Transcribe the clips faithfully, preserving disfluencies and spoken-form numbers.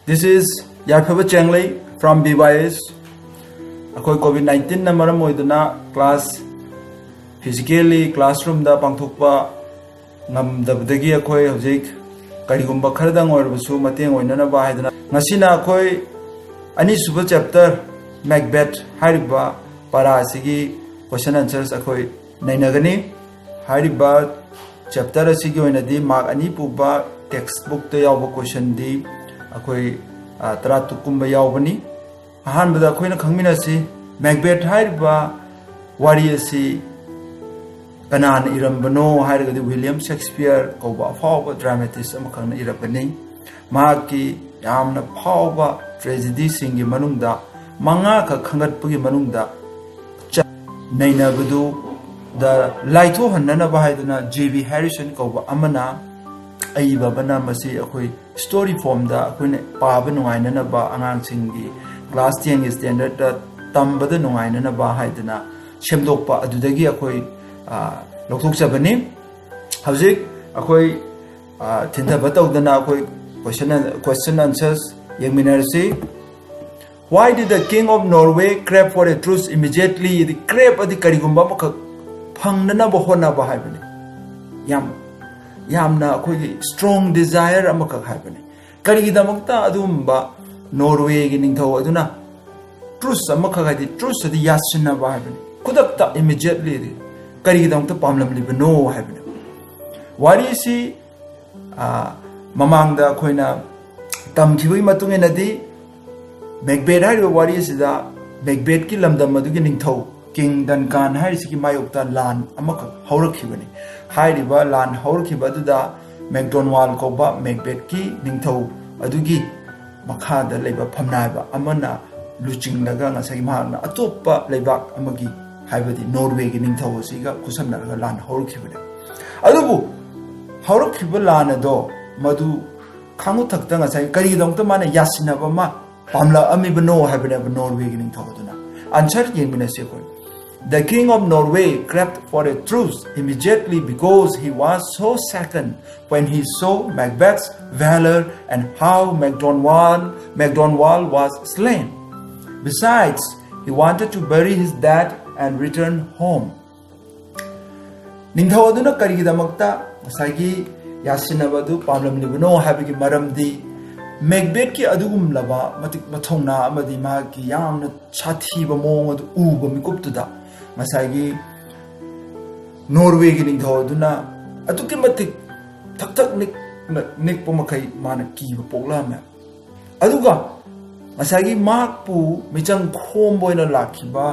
This is ꯌꯥꯏꯐꯕ ꯆꯦꯡꯂꯩ from B Y S. ꯑꯩꯈꯣꯏ COVID ꯅꯥꯏꯟꯇꯤꯟꯅ ꯃꯔꯝ ꯑꯣꯏꯗꯨꯅ ꯀ꯭ꯂꯥꯁ, ꯐꯤꯖꯤꯀꯦꯜꯂꯤ ꯀ꯭ꯂꯥꯁꯔꯨꯝꯗ ꯄꯥꯡꯊꯣꯛꯄ ꯉꯝꯗꯕꯗꯒꯤ ꯑꯩꯈꯣꯏ ꯍꯧꯖꯤꯛ ꯀꯔꯤꯒꯨꯝꯕ ꯈꯔꯗꯪ ꯑꯣꯏꯔꯕꯁꯨ ꯃꯇꯦꯡ ꯑꯣꯏꯅꯅꯕ ꯍꯥꯏꯗꯅ, ꯉꯁꯤꯅ ꯑꯩꯈꯣꯏ ꯑꯅꯤꯁꯨꯕ ꯆꯦꯞꯇꯔ, ꯃꯦꯛꯕꯦꯠ ꯍꯥꯏꯔꯤꯕ ꯄꯔꯥ ꯑꯁꯤꯒꯤ ꯀꯣꯏꯁꯟ ꯑꯟꯁꯔꯁ ꯑꯩꯈꯣꯏ ꯅꯩꯅꯒꯅꯤ꯫ ꯍꯥꯏꯔꯤꯕ ꯆꯦꯞꯇꯔ ꯑꯁꯤꯒꯤ ꯑꯣꯏꯅꯗꯤ ꯃꯥꯔꯛ ꯑꯅꯤ ꯄꯨꯕ ꯇꯦꯛꯁ ꯕꯨꯛꯇ ꯌꯥꯎꯕ ꯀꯣꯏꯁꯟꯗꯤ ꯑꯩꯈꯣꯏ, ꯑ, ꯇꯔꯥꯇꯔꯨꯛ ꯀꯨꯝꯕ ꯌꯥꯎꯕꯅꯤ꯫ ꯑꯍꯥꯟꯕꯗ ꯑꯩꯈꯣꯏꯅ ꯈꯪꯃꯤꯟꯅꯁꯤ, ꯃꯦꯛꯕꯦꯠ ꯍꯥꯏꯔꯤꯕ ꯋꯥꯔꯤ ꯑꯁꯤ ꯀꯅꯥꯅ ꯏꯔꯝꯕꯅꯣ ꯍꯥꯏꯔꯒꯗꯤ, ꯋꯤꯂꯤꯌꯝ ꯁꯦꯛꯁꯄꯤꯌꯔ ꯀꯧꯕ ꯑꯐꯥꯎꯕ ꯗ꯭ꯔꯥꯃꯥꯇꯤꯁ ꯑꯃꯈꯛꯅ ꯏꯔꯝꯕꯅꯤ꯫ ꯃꯍꯥꯛꯀꯤ ꯌꯥꯝꯅ ꯐꯥꯎꯕ ꯇ꯭ꯔꯦꯖꯤꯗꯤꯁꯤꯡꯒꯤ ꯃꯅꯨꯡꯗ, ꯃꯉꯥꯈꯛ ꯈꯟꯒꯠꯄꯒꯤ ꯃꯅꯨꯡꯗ, ꯆ-, ꯅꯩꯅꯕꯗꯨꯗ ꯂꯥꯏꯊꯣꯛꯍꯟꯅꯅꯕ ꯍꯥꯏꯗꯨꯅ ꯖꯦ ꯕꯤ ꯍꯦꯔꯤꯁꯟ ꯀꯧꯕ ꯑꯃꯅ, ꯑꯏꯕ ꯑꯃꯅ ꯃꯁꯤ ꯑꯩꯈꯣꯏ ꯁ꯭ꯇꯣꯔꯤ ꯐꯣꯝꯗ ꯑꯩꯈꯣꯏꯅ ꯄꯥꯕ ꯅꯨꯡꯉꯥꯏꯅꯅꯕ, ꯑꯉꯥꯡꯁꯤꯡꯒꯤ ꯀ꯭ꯂꯥꯁ ꯇꯦꯟꯒꯤ ꯁ꯭ꯇꯦꯟꯗꯔꯠꯇ ꯇꯝꯕꯗ ꯅꯨꯡꯉꯥꯏꯅꯅꯕ ꯍꯥꯏꯗꯅ ꯁꯦꯝꯗꯣꯛꯄ, ꯑꯗꯨꯗꯒꯤ ꯑꯩꯈꯣꯏ, ꯑ, ꯂꯧꯊꯣꯛꯆꯕꯅꯤ꯫ ꯍꯧꯖꯤꯛ ꯑꯩꯈꯣꯏ, ꯑ, ꯊꯤꯟꯊꯕ ꯇꯧꯗꯅ ꯑꯩꯈꯣꯏ question, question answers ꯌꯦꯡꯃꯤꯟꯅꯔꯁꯤ꯫ Why did the king of Norway crave for a truce immediately? Crave ꯑꯗꯤ ꯀꯔꯤꯒꯨꯝꯕ ꯑꯃꯈꯛ ꯐꯪꯅꯅꯕ ꯍꯣꯠꯅꯕ ꯍꯥꯏꯕꯅꯤ꯫ ꯌꯥꯝ, ꯌꯥꯝꯅ ꯑꯩꯈꯣꯏꯒꯤ strong desire ꯑꯃꯈꯛ ꯍꯥꯏꯕꯅꯤ꯫ ꯀꯔꯤꯒꯤꯗꯃꯛꯇ ꯑꯗꯨꯒꯨꯝꯕ ꯅꯣꯔꯋꯦꯒꯤ ꯅꯤꯡꯊꯧ ꯑꯗꯨꯅ ꯇ꯭ꯔꯨꯁ ꯑꯃꯈꯛ, ꯍꯥꯏꯗꯤ ꯇ꯭ꯔꯨꯁ ꯑꯗꯤ ꯌꯥꯁꯤꯟꯅꯕ ꯍꯥꯏꯕꯅꯤ, ꯈꯨꯗꯛꯇ, ꯏꯃꯤꯗꯤꯌꯦꯠꯂꯤ, ꯀꯔꯤꯒꯤꯗꯃꯛꯇ ꯄꯥꯝꯂꯝꯂꯤꯕꯅꯣ ꯍꯥꯏꯕꯅꯤ꯫ ꯋꯥꯔꯤꯁꯤ, ꯑ, ꯃꯃꯥꯡꯗ ꯑꯩꯈꯣꯏꯅ ꯇꯝꯈꯤꯕꯒꯤ ꯃꯇꯨꯡ ꯏꯟꯅꯗꯤ, ꯃꯦꯛꯕꯦꯠ ꯍꯥꯏꯔꯤꯕ ꯋꯥꯔꯤ ꯑꯁꯤꯗ ꯃꯦꯛꯕꯦꯠꯀꯤ ꯂꯝꯗꯝ ꯑꯗꯨꯒꯤ ꯅꯤꯡꯊꯧ ꯀꯤꯡ ꯗꯟꯀꯥꯟ ꯍꯥꯏꯔꯤꯁꯤꯒꯤ ꯃꯥꯌꯣꯛꯇ ꯂꯥꯟ ꯑꯃꯈꯛ ꯍꯧꯔꯛꯈꯤꯕꯅꯤ꯫ ꯍꯥꯏꯔꯤꯕ ꯂꯥꯟ ꯍꯧꯔꯛꯈꯤꯕ ꯑꯗꯨꯗ ꯃꯦꯛꯗꯣꯟꯋꯥꯜ ꯀꯧꯕ ꯃꯦꯛꯕꯦꯠꯀꯤ ꯅꯤꯡꯊꯧ ꯑꯗꯨꯒꯤ ꯃꯈꯥꯗ ꯂꯩꯕ ꯐꯝꯅꯥꯏꯕ ꯑꯃꯅ ꯂꯨꯆꯤꯡꯂꯒ ꯉꯁꯥꯏꯒꯤ ꯃꯍꯥꯛꯅ ꯑꯇꯣꯞꯄ ꯂꯩꯕꯥꯛ ꯑꯃꯒꯤ, ꯍꯥꯏꯕꯗꯤ ꯅꯣꯔꯋꯦꯒꯤ ꯅꯤꯡꯊꯧ ꯑꯁꯤꯒ ꯈꯨꯠꯁꯝꯅꯔꯒ ꯂꯥꯟ ꯍꯧꯔꯛꯈꯤꯕꯅꯤ꯫ ꯑꯗꯨꯕꯨ ꯍꯧꯔꯛꯈꯤꯕ ꯂꯥꯟ ꯑꯗꯣ ꯃꯗꯨ ꯈꯥꯡꯉꯨꯊꯛꯇ ꯉꯁꯥꯏ ꯀꯔꯤꯒꯤꯗꯃꯛꯇ ꯃꯥꯅ ꯌꯥꯁꯤꯟꯅꯕ ꯑꯃ ꯄꯥꯝꯂꯛꯑꯝꯃꯤꯕꯅꯣ ꯍꯥꯏꯕꯅꯦꯕ ꯅꯣꯔꯋꯦꯒꯤ ꯅꯤꯡꯊꯧ ꯑꯗꯨꯅ꯫ ꯑꯟꯁꯔ ꯌꯦꯡꯃꯤꯟꯅꯁꯤ ꯑꯩꯈꯣꯏ꯫ The king of Norway craved for a truce immediately because he was so shaken when he saw Macbeth's valor and how Macdonald, Macdonald was slain. Besides, he wanted to bury his dead and return home. ꯅꯤꯡꯊꯧ ꯑꯗꯨꯅ ꯀꯔꯤꯒꯤꯗꯃꯛꯇ ꯉꯁꯥꯏꯒꯤ ꯌꯥꯁꯤꯟꯅꯕ ꯑꯗꯨ ꯄꯥꯝꯂꯝꯂꯤꯕꯅꯣ ꯍꯥꯏꯕꯒꯤ ꯃꯔꯝꯗꯤ, ꯃꯦꯛꯕꯦꯠꯀꯤ ꯑꯗꯨꯒꯨꯝꯂꯕ ꯃꯇꯤꯛ ꯃꯊꯧꯅꯥ ꯑꯃꯗꯤ ꯃꯍꯥꯛꯀꯤ ꯌꯥꯝꯅ ꯁꯥꯊꯤꯕ ꯃꯑꯣꯡ ꯑꯗꯨ ꯎꯕ ꯃꯤꯀꯨꯞꯇꯨꯗ ꯉꯁꯥꯏꯒꯤ ꯅꯣꯔꯋꯦꯒꯤ ꯅꯤꯡꯊꯧ ꯑꯗꯨꯅ ꯑꯗꯨꯛꯀꯤ ꯃꯇꯤꯛ ꯊꯛ ꯊꯛ ꯅꯤꯛꯅ ꯅꯤꯛꯄ ꯃꯈꯩ ꯃꯥꯅ ꯀꯤꯕ ꯄꯣꯛꯂꯛꯑꯝꯃꯦ꯫ ꯑꯗꯨꯒ ꯉꯁꯥꯏꯒꯤ ꯃꯍꯥꯛꯄꯨ ꯃꯤꯆꯪ ꯈꯣꯝꯕ ꯑꯣꯏꯅ ꯂꯥꯛꯈꯤꯕ,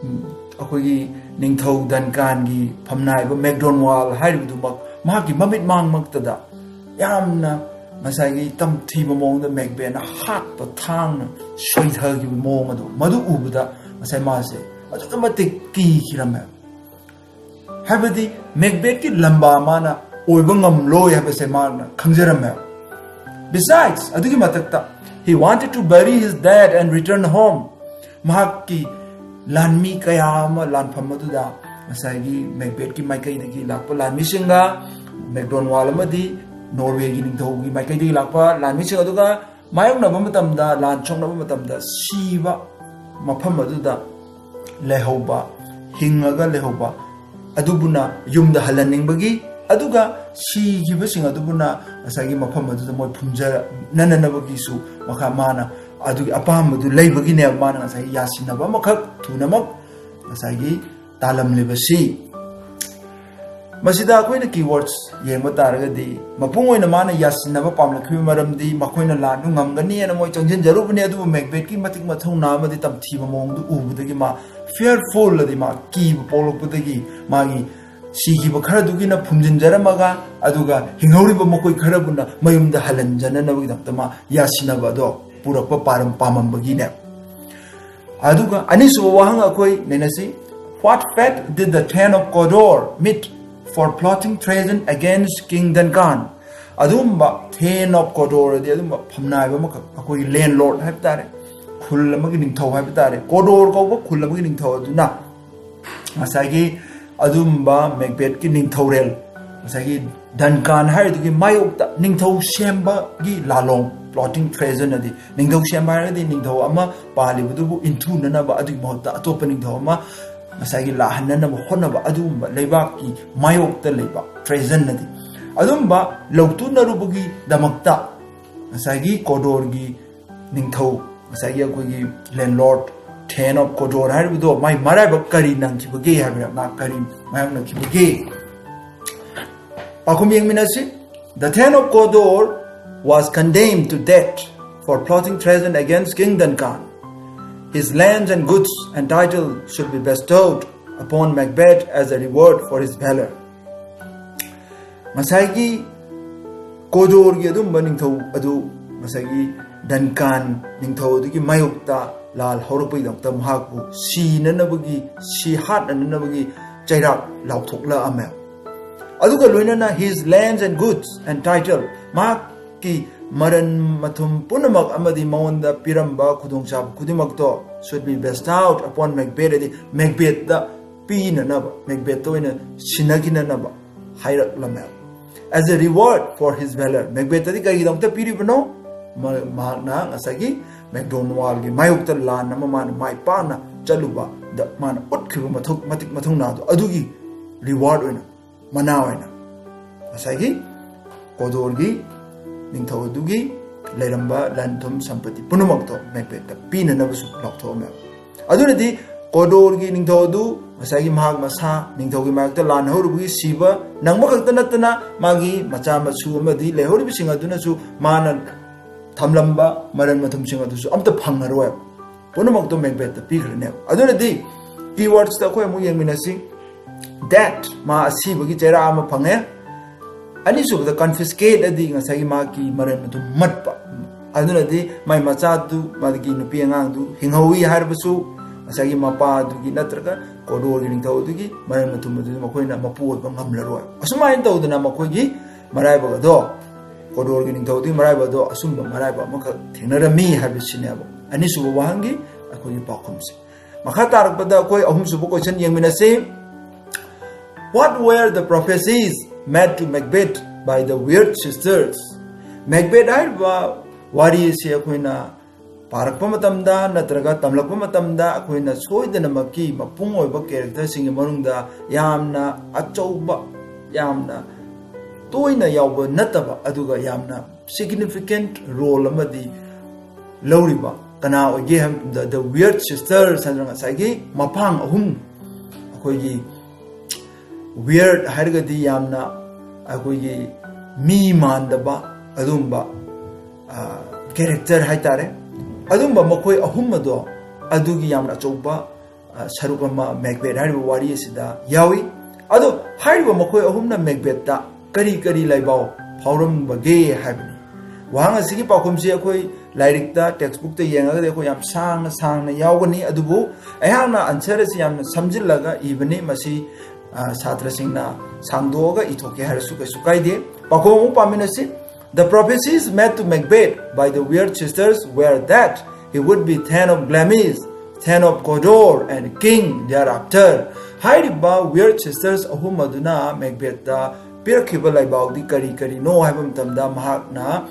ꯎꯝ, ꯑꯩꯈꯣꯏꯒꯤ ꯅꯤꯡꯊꯧ ꯗꯟꯀꯥꯟꯒꯤ ꯐꯝꯅꯥꯏꯕ ꯃꯦꯛꯗꯣꯟꯋꯥꯜ ꯍꯥꯏꯔꯤꯕꯗꯨꯃꯛ ꯃꯍꯥꯛꯀꯤ ꯃꯃꯤꯠ ꯃꯥꯡꯃꯛꯇꯗ ꯌꯥꯝꯅ ꯉꯁꯥꯏꯒꯤ ꯇꯝꯊꯤꯕ ꯃꯑꯣꯡꯗ ꯃꯦꯛꯕꯦꯠꯅ ꯍꯥꯠꯄ ꯊꯥꯡꯅ ꯁꯣꯏꯊꯈꯤꯕ ꯃꯑꯣꯡ ꯑꯗꯨ, ꯃꯗꯨ ꯎꯕꯗ ꯉꯁꯥꯏ ꯃꯥꯁꯦ ꯑꯗꯨꯛꯀꯤ ꯃꯇꯤꯛ ꯀꯤꯈꯤꯔꯝꯃꯦ꯫ ꯍꯥꯏꯕꯗꯤ ꯃꯦꯛꯕꯦꯠꯀꯤ ꯂꯝꯕꯥ ꯃꯥꯅ ꯑꯣꯏꯕ ꯉꯝꯂꯣꯏ ꯍꯥꯏꯕꯁꯦ ꯃꯥꯅ ꯈꯪꯖꯔꯝꯃꯦ꯫ Besides, ꯑꯗꯨꯒꯤ ꯃꯊꯛꯇ, he wanted to bury his dead and return home. ꯃꯍꯥꯛꯀꯤ ꯂꯥꯟꯃꯤ ꯀꯌꯥ ꯑꯃ ꯂꯥꯟꯐꯝ ꯑꯗꯨꯗ ꯉꯁꯥꯏꯒꯤ ꯃꯦꯛꯕꯦꯠꯀꯤ ꯃꯥꯏꯀꯩꯗꯒꯤ ꯂꯥꯛꯄ ꯂꯥꯟꯃꯤꯁꯤꯡꯒ, ꯃꯦꯛꯗꯣꯟꯋꯥꯜ ꯑꯃꯗꯤ ꯅꯣꯔꯋꯦꯒꯤ ꯅꯤꯡꯊꯧꯒꯤ ꯃꯥꯏꯀꯩꯗꯒꯤ ꯂꯥꯛꯄ ꯂꯥꯟꯃꯤꯁꯤꯡ ꯑꯗꯨꯒ ꯃꯥꯌꯣꯛꯅꯕ ꯃꯇꯝꯗ, ꯂꯥꯟ ꯁꯣꯛꯅꯕ ꯃꯇꯝꯗ ꯁꯤꯕ ꯃꯐꯝ ꯑꯗꯨꯗ ꯂꯩꯍꯧꯕ, ꯍꯤꯡꯉꯒ ꯂꯩꯍꯧꯕ ꯑꯗꯨꯕꯨꯅ ꯌꯨꯝꯗ ꯍꯜꯍꯟꯅꯤꯡꯕꯒꯤ, ꯑꯗꯨꯒ ꯁꯤꯈꯤꯕꯁꯤꯡ ꯑꯗꯨꯕꯨꯅ ꯉꯁꯥꯏꯒꯤ ꯃꯐꯝ ꯑꯗꯨꯗ ꯃꯣꯏ ꯐꯨꯝꯖꯅꯅꯕꯒꯤꯁꯨ ꯃꯈꯥ ꯃꯥꯅ ꯑꯗꯨꯒꯤ ꯑꯄꯥꯝꯕꯗꯨ ꯂꯩꯕꯒꯤꯅꯦꯕ ꯃꯥꯅ ꯉꯁꯥꯏꯒꯤ ꯌꯥꯁꯤꯟꯅꯕ ꯑꯃꯈꯛ ꯊꯨꯅꯃꯛ ꯉꯁꯥꯏꯒꯤ ꯇꯥꯂꯝꯂꯤꯕꯁꯤ꯫ ꯃꯁꯤꯗ ꯑꯩꯈꯣꯏꯅ keywords ꯌꯦꯡꯕ ꯇꯥꯔꯒꯗꯤ, ꯃꯄꯨꯡ ꯑꯣꯏꯅ ꯃꯥꯅ ꯌꯥꯁꯤꯟꯅꯕ ꯄꯥꯝꯂꯛꯈꯤꯕ ꯃꯔꯝꯗꯤ ꯃꯈꯣꯏꯅ ꯂꯥꯟꯗꯨ ꯉꯝꯒꯅꯤ ꯍꯥꯏꯅ ꯃꯣꯏ ꯆꯪꯁꯤꯟꯖꯔꯨꯕꯅꯤ, ꯑꯗꯨꯕꯨ ꯃꯦꯛꯕꯦꯠꯀꯤ ꯃꯇꯤꯛ ꯃꯊꯧꯅꯥ ꯑꯃꯗꯤ ꯇꯝꯊꯤꯕ ꯃꯑꯣꯡꯗꯨ ꯎꯕꯗꯒꯤ ꯃꯥ fearful ꯑꯗꯤ ꯃꯥ ꯀꯤꯕ ꯄꯣꯛꯂꯛꯄꯗꯒꯤ ꯃꯥꯒꯤ ꯁꯤꯈꯤꯕ ꯈꯔꯗꯨꯒꯤꯅ ꯐꯨꯝꯖꯤꯟꯖꯔꯝꯃꯒ, ꯑꯗꯨꯒ ꯍꯤꯡꯍꯧꯔꯤꯕ ꯃꯈꯣꯏ ꯈꯔꯕꯨꯅ ꯃꯌꯨꯝꯗ ꯍꯜꯍꯟꯖꯅꯅꯕꯒꯤꯗꯃꯛꯇ ꯃꯥ ꯌꯥꯁꯤꯟꯅꯕ ꯑꯗꯣ ꯄꯨꯔꯛꯄ ꯄꯥꯔꯝ-, ꯄꯥꯝꯃꯝꯕꯒꯤꯅꯦ꯫ ꯑꯗꯨꯒ ꯑꯅꯤꯁꯨꯕ ꯋꯥꯍꯪ ꯑꯩꯈꯣꯏ ꯅꯩꯅꯁꯤ꯫ What fate did the Thane of Cawdor meet for plotting treason against King Duncan? ꯑꯗꯨꯝꯕ Thane of Cawdor ꯑꯗꯤ ꯑꯗꯨꯝꯕ ꯐꯝꯅꯥꯏꯕ ꯑꯃꯈꯛ, ꯑꯩꯈꯣꯏꯒꯤ landlord ꯍꯥꯏꯕ ꯇꯥꯔꯦ, ꯈꯨꯜ ꯑꯃꯒꯤ ꯅꯤꯡꯊꯧ ꯍꯥꯏꯕ ꯇꯥꯔꯦ, ꯀꯣꯗꯣꯔ ꯀꯧꯕ ꯈꯨꯜ ꯑꯃꯒꯤ ꯅꯤꯡꯊꯧ ꯑꯗꯨꯅ ꯉꯁꯥꯏꯒꯤ ꯑꯗꯨꯝꯕ ꯃꯦꯛꯕꯦꯠꯀꯤ ꯅꯤꯡꯊꯧꯔꯦꯜ, ꯉꯁꯥꯏꯒꯤ ꯗꯟꯀꯥꯟ ꯍꯥꯏꯔꯤꯗꯨꯒꯤ ꯃꯥꯌꯣꯛꯇ ꯅꯤꯡꯊꯧ ꯁꯦꯝꯕꯒꯤ ꯂꯥꯂꯣꯡ, plotting Trajan ꯑꯗꯤ, ꯅꯤꯡꯊꯧ ꯁꯦꯝꯕ ꯍꯥꯏꯔꯒꯗꯤ ꯅꯤꯡꯊꯧ ꯑꯃ ꯄꯥꯜꯂꯤꯕꯗꯨꯕꯨ ꯏꯟꯊꯨꯅꯅꯕ, ꯑꯗꯨꯒꯤ ꯃꯍꯨꯠꯇ ꯑꯇꯣꯞꯄ ꯅꯤꯡꯊꯧ ꯑꯃ ꯉꯁꯥꯏꯒꯤ ꯂꯥꯛꯍꯟꯅꯅꯕ ꯍꯣꯠꯅꯕ, ꯑꯗꯨꯒꯨꯝꯕ ꯂꯩꯕꯥꯛꯀꯤ ꯃꯥꯌꯣꯛꯇ ꯂꯩꯕ Trajan ꯑꯗꯤ꯫ ꯑꯗꯨꯝꯕ ꯂꯧꯇꯨꯅꯔꯨꯕꯒꯤꯗꯃꯛꯇ ꯉꯁꯥꯏꯒꯤ ꯀꯣꯗꯣꯔꯒꯤ ꯅꯤꯡꯊꯧ, ꯉꯁꯥꯏꯒꯤ ꯑꯩꯈꯣꯏꯒꯤ landlord, Thane of Kodor ꯍꯥꯏꯔꯤꯕꯗꯣ, ꯃꯥꯏ ꯃꯔꯥꯏꯕꯛ ꯀꯔꯤ ꯅꯪꯈꯤꯕꯒꯦ ꯍꯥꯏꯕꯗ, ꯃꯥ ꯀꯔꯤ ꯃꯥꯌꯣꯛꯅꯈꯤꯕꯒꯦ? ꯄꯥꯎꯈꯨꯝ ꯌꯦꯡꯃꯤꯟꯅꯁꯤ꯫ The Thane of Kodor was condemned to death for plotting treason against King Duncan. His lands and goods and title should be bestowed upon Macbeth as a reward for his valor. ꯉꯁꯥꯏꯒꯤ ꯀꯣꯗꯣꯔꯒꯤ ꯑꯗꯨꯝꯕ ꯅꯤꯡꯊꯧ ꯑꯗꯨ, ꯉꯁꯥꯏꯒꯤ ꯗꯟꯀꯥꯟ ꯅꯤꯡꯊꯧ ꯑꯗꯨꯒꯤ ꯃꯥꯌꯣꯛꯇ ꯂꯥꯜ ꯍꯧꯔꯛꯄꯒꯤꯗꯃꯛꯇ ꯃꯍꯥꯛꯄꯨ ꯁꯤꯅꯅꯕꯒꯤ, ꯁꯤ ꯍꯥꯠꯅꯅꯕꯒꯤ ꯆꯩꯔꯥꯛ ꯂꯥꯎꯊꯣꯛꯂꯛꯑꯝꯃꯦ꯫ ꯑꯗꯨꯒ ꯂꯣꯏꯅꯅ his lands and goods and title, ꯃꯍꯥꯛꯀꯤ ꯃꯔꯟ ꯃꯊꯨꯝ ꯄꯨꯝꯅꯃꯛ ꯑꯃꯗꯤ ꯃꯉꯣꯟꯗ ꯄꯤꯔꯝꯕ ꯈꯨꯗꯣꯡꯆꯥꯕ ꯈꯨꯗꯤꯡꯃꯛꯇꯣ should be bestowed upon Macbeth, ꯍꯥꯏꯗꯤ ꯃꯦꯛꯕꯦꯠꯇ ꯄꯤꯅꯅꯕ, ꯃꯦꯛꯕꯦꯠꯇ ꯑꯣꯏꯅ ꯁꯤꯟꯅꯈꯤꯅꯅꯕ ꯍꯥꯏꯔꯛꯂꯝꯃꯦ꯫ As a reward for his valor, ꯃꯦꯛꯕꯦꯠꯇꯗꯤ ꯀꯔꯤꯒꯤꯗꯃꯛꯇ ꯄꯤꯔꯤꯕꯅꯣ? ꯃ-, ꯃꯍꯥꯛꯅ ꯉꯁꯥꯏꯒꯤ ꯃꯦꯛꯗꯣꯅꯋꯥꯜꯒꯤ ꯃꯥꯌꯣꯛꯇ ꯂꯥꯟ ꯑꯃ ꯃꯥꯅ ꯃꯥꯏ ꯄꯥꯛꯅ ꯆꯠꯂꯨꯕꯗ ꯃꯥꯅ ꯎꯠꯈꯤꯕ ꯃꯊꯧ-, ꯃꯇꯤꯛ ꯃꯊꯧꯅꯥꯗꯣ, ꯑꯗꯨꯒꯤ reward ꯑꯣꯏꯅ, ꯃꯅꯥ ꯑꯣꯏꯅ ꯉꯁꯥꯏꯒꯤ ꯀꯣꯗꯣꯔꯒꯤ ꯅꯤꯡꯊꯧ ꯑꯗꯨꯒꯤ ꯂꯩꯔꯝꯕ ꯂꯟ ꯊꯨꯝ ꯁꯝꯄꯇꯤ ꯄꯨꯝꯅꯃꯛꯇꯣ ꯃꯦꯛꯕꯦꯠꯇ ꯄꯤꯅꯅꯕꯁꯨ ꯂꯥꯎꯊꯣꯛꯑꯝꯃꯦꯕ꯫ ꯑꯗꯨꯅꯗꯤ ꯀꯣꯗꯣꯔꯒꯤ ꯅꯤꯡꯊꯧ ꯑꯗꯨ ꯉꯁꯥꯏꯒꯤ ꯃꯍꯥꯛ ꯃꯁꯥ ꯅꯤꯡꯊꯧꯒꯤ ꯃꯥꯌꯣꯛꯇ ꯂꯥꯟ ꯍꯧꯔꯨꯕꯒꯤ ꯁꯤꯕ ꯅꯪꯕ ꯈꯛꯇ ꯅꯠꯇꯅ, ꯃꯥꯒꯤ ꯃꯆꯥ ꯃꯁꯨ ꯑꯃꯗꯤ ꯂꯩꯍꯧꯔꯤꯕꯁꯤꯡ ꯑꯗꯨꯅꯁꯨ ꯃꯥꯅ ꯊꯝꯂꯝꯕ ꯃꯔꯟ ꯃꯊꯨꯝꯁꯤꯡ ꯑꯗꯨꯁꯨ ꯑꯝꯇ ꯐꯪꯉꯔꯣꯏ꯫ ꯄꯨꯝꯅꯃꯛꯇꯣ ꯃꯦꯛꯕꯦꯠꯇ ꯄꯤꯈ꯭ꯔꯅꯦꯕ꯫ ꯑꯗꯨꯅꯗꯤ keywordsꯇ ꯑꯩꯈꯣꯏ ꯑꯃꯨꯛ ꯌꯦꯡꯃꯤꯟꯅꯁꯤ꯫ Death, ꯃꯥ ꯑꯁꯤꯕꯒꯤ ꯆꯩꯔꯥꯛ ꯑꯃ ꯐꯪꯉꯦ꯫ ꯑꯅꯤꯁꯨꯕꯗ confiscate ꯑꯗꯤ ꯉꯁꯥꯏꯒꯤ ꯃꯥꯒꯤ ꯃꯔꯟ ꯃꯊꯨꯝ ꯃꯠꯄ꯫ ꯑꯗꯨꯅꯗꯤ ꯃꯥꯏ ꯃꯆꯥꯗꯨ, ꯃꯥꯒꯤ ꯅꯨꯄꯤ ꯑꯉꯥꯡꯗꯨ ꯍꯤꯡꯍꯧꯏ ꯍꯥꯏꯔꯕꯁꯨ, ꯉꯁꯥꯏꯒꯤ ꯃꯄꯥꯗꯨꯒꯤ ꯅꯠꯇ꯭ꯔꯒ ꯀꯣꯗꯣꯔꯒꯤ ꯅꯤꯡꯊꯧ ꯑꯗꯨꯒꯤ ꯃꯔꯟ ꯃꯊꯨꯝ ꯑꯗꯨꯗꯤ ꯃꯈꯣꯏꯅ ꯃꯄꯨ ꯑꯣꯏꯕ ꯉꯝꯂꯔꯣꯏ꯫ ꯑꯁꯨꯃꯥꯏꯅ ꯇꯧꯗꯅ ꯃꯈꯣꯏꯒꯤ ꯃꯔꯥꯏꯕꯛ ꯑꯗꯣ, ꯀꯣꯗꯣꯔꯒꯤ ꯅꯤꯡꯊꯧ ꯑꯗꯨꯒꯤ ꯃꯔꯥꯏꯕꯛ ꯑꯗꯣ ꯑꯆꯨꯝꯕ ꯃꯔꯥꯏꯕꯛ ꯑꯃꯈꯛ ꯊꯦꯡꯅꯔꯝꯃꯤ ꯍꯥꯏꯕꯁꯤꯅꯦꯕ ꯑꯅꯤꯁꯨꯕ ꯋꯥꯍꯪꯒꯤ ꯑꯩꯈꯣꯏꯒꯤ ꯄꯥꯎꯈꯨꯝꯁꯦ꯫ ꯃꯈꯥ ꯇꯥꯔꯛꯄꯗ ꯑꯩꯈꯣꯏ ꯑꯍꯨꯝꯁꯨꯕ question ꯌꯦꯡꯃꯤꯟꯅꯁꯤ꯫ What were the prophecies made to Macbeth by the Weird Sisters? Macbeth ꯍꯥꯏꯔꯤꯕ ꯋꯥꯔꯤ ꯑꯁꯤ ꯑꯩꯈꯣꯏꯅ ꯄꯥꯔꯛꯄ ꯃꯇꯝꯗ ꯅꯠꯇ꯭ꯔꯒ ꯇꯝꯂꯛꯄ ꯃꯇꯝꯗ ꯑꯩꯈꯣꯏꯅ ꯁꯣꯏꯗꯅꯃꯛꯀꯤ ꯃꯄꯨꯡ ꯑꯣꯏꯕ characterꯁꯤꯡꯒꯤ ꯃꯅꯨꯡꯗ ꯌꯥꯝꯅ ꯑꯆꯧꯕ, ꯌꯥꯝꯅ ꯇꯣꯏꯅ ꯌꯥꯎꯕ ꯅꯠꯇꯕ, ꯑꯗꯨꯒ ꯌꯥꯝꯅ significant role ꯑꯃꯗꯤ ꯂꯧꯔꯤꯕ ꯀꯅꯥ ꯑꯣꯏꯒꯦ ꯍꯥꯏꯕ ꯃꯇꯝꯗ, the Weird Sisters ꯍꯥꯏꯅ ꯉꯁꯥꯏꯒꯤ ꯃꯄꯥꯡ ꯑꯍꯨꯝ, ꯑꯩꯈꯣꯏꯒꯤ weird ꯍꯥꯏꯔꯒꯗꯤ ꯌꯥꯝꯅ ꯑꯩꯈꯣꯏꯒꯤ ꯃꯤ ꯃꯥꯟꯗꯕ ꯑꯗꯨꯝꯕ character ꯍꯥꯏꯇꯥꯔꯦ꯫ ꯑꯗꯨꯝꯕ ꯃꯈꯣꯏ ꯑꯍꯨꯝ ꯑꯗꯣ ꯑꯗꯨꯒꯤ ꯌꯥꯝꯅ ꯑꯆꯧꯕ ꯁꯔꯨꯛ ꯑꯃ Macbeth ꯍꯥꯏꯔꯤꯕ ꯋꯥꯔꯤ ꯑꯁꯤꯗ ꯌꯥꯎꯏ꯫ ꯑꯗꯣ ꯍꯥꯏꯔꯤꯕ ꯃꯈꯣꯏ ꯑꯍꯨꯝꯅ Macbethꯇ ꯀꯔꯤ ꯀꯔꯤ ꯂꯥꯏꯕꯥꯎ ꯐꯥꯎꯔꯝꯕꯒꯦ ꯍꯥꯏꯕꯅꯤ꯫ ꯋꯥꯍꯪ ꯑꯁꯤꯒꯤ ꯄꯥꯎꯈꯨꯝꯁꯤ ꯑꯩꯈꯣꯏ ꯂꯥꯏꯔꯤꯛꯇ, textbookꯇ ꯌꯦꯡꯉꯒꯗꯤ ꯑꯩꯈꯣꯏ ꯌꯥꯝ ꯁꯥꯡꯅ ꯁꯥꯡꯅ ꯌꯥꯎꯒꯅꯤ, ꯑꯗꯨꯕꯨ ꯑꯩꯍꯥꯛꯅ answer ꯑꯁꯤ ꯌꯥꯝꯅ ꯁꯝꯖꯤꯜꯂꯒ ꯏꯕꯅꯤ꯫ ꯃꯁꯤ ꯁꯥꯇ꯭ꯔꯁꯤꯡꯅ ꯁꯥꯡꯗꯣꯛꯑꯒ ꯏꯊꯣꯛꯀꯦ ꯍꯥꯏꯔꯁꯨ ꯀꯩꯁꯨ ꯀꯥꯏꯗꯦ꯫ ꯄꯥꯎꯈꯨꯝ ꯑꯃꯨꯛ ꯄꯥꯃꯤꯟꯅꯁꯤ꯫ The prophecies made to Macbeth by the Weird Sisters were that he would be Thane of Glamis, Thane of Cawdor and king thereafter. ꯍꯥꯏꯔꯤꯕ Weird Sisters ꯑꯍꯨꯝ ꯑꯗꯨꯅ Macbethꯇ ꯄꯤꯔꯛꯈꯤꯕ ꯂꯥꯏꯕꯥꯎꯗꯤ ꯀꯔꯤ ꯀꯔꯤꯅꯣ ꯍꯥꯏꯕ ꯃꯇꯝꯗ, ꯃꯍꯥꯛꯅ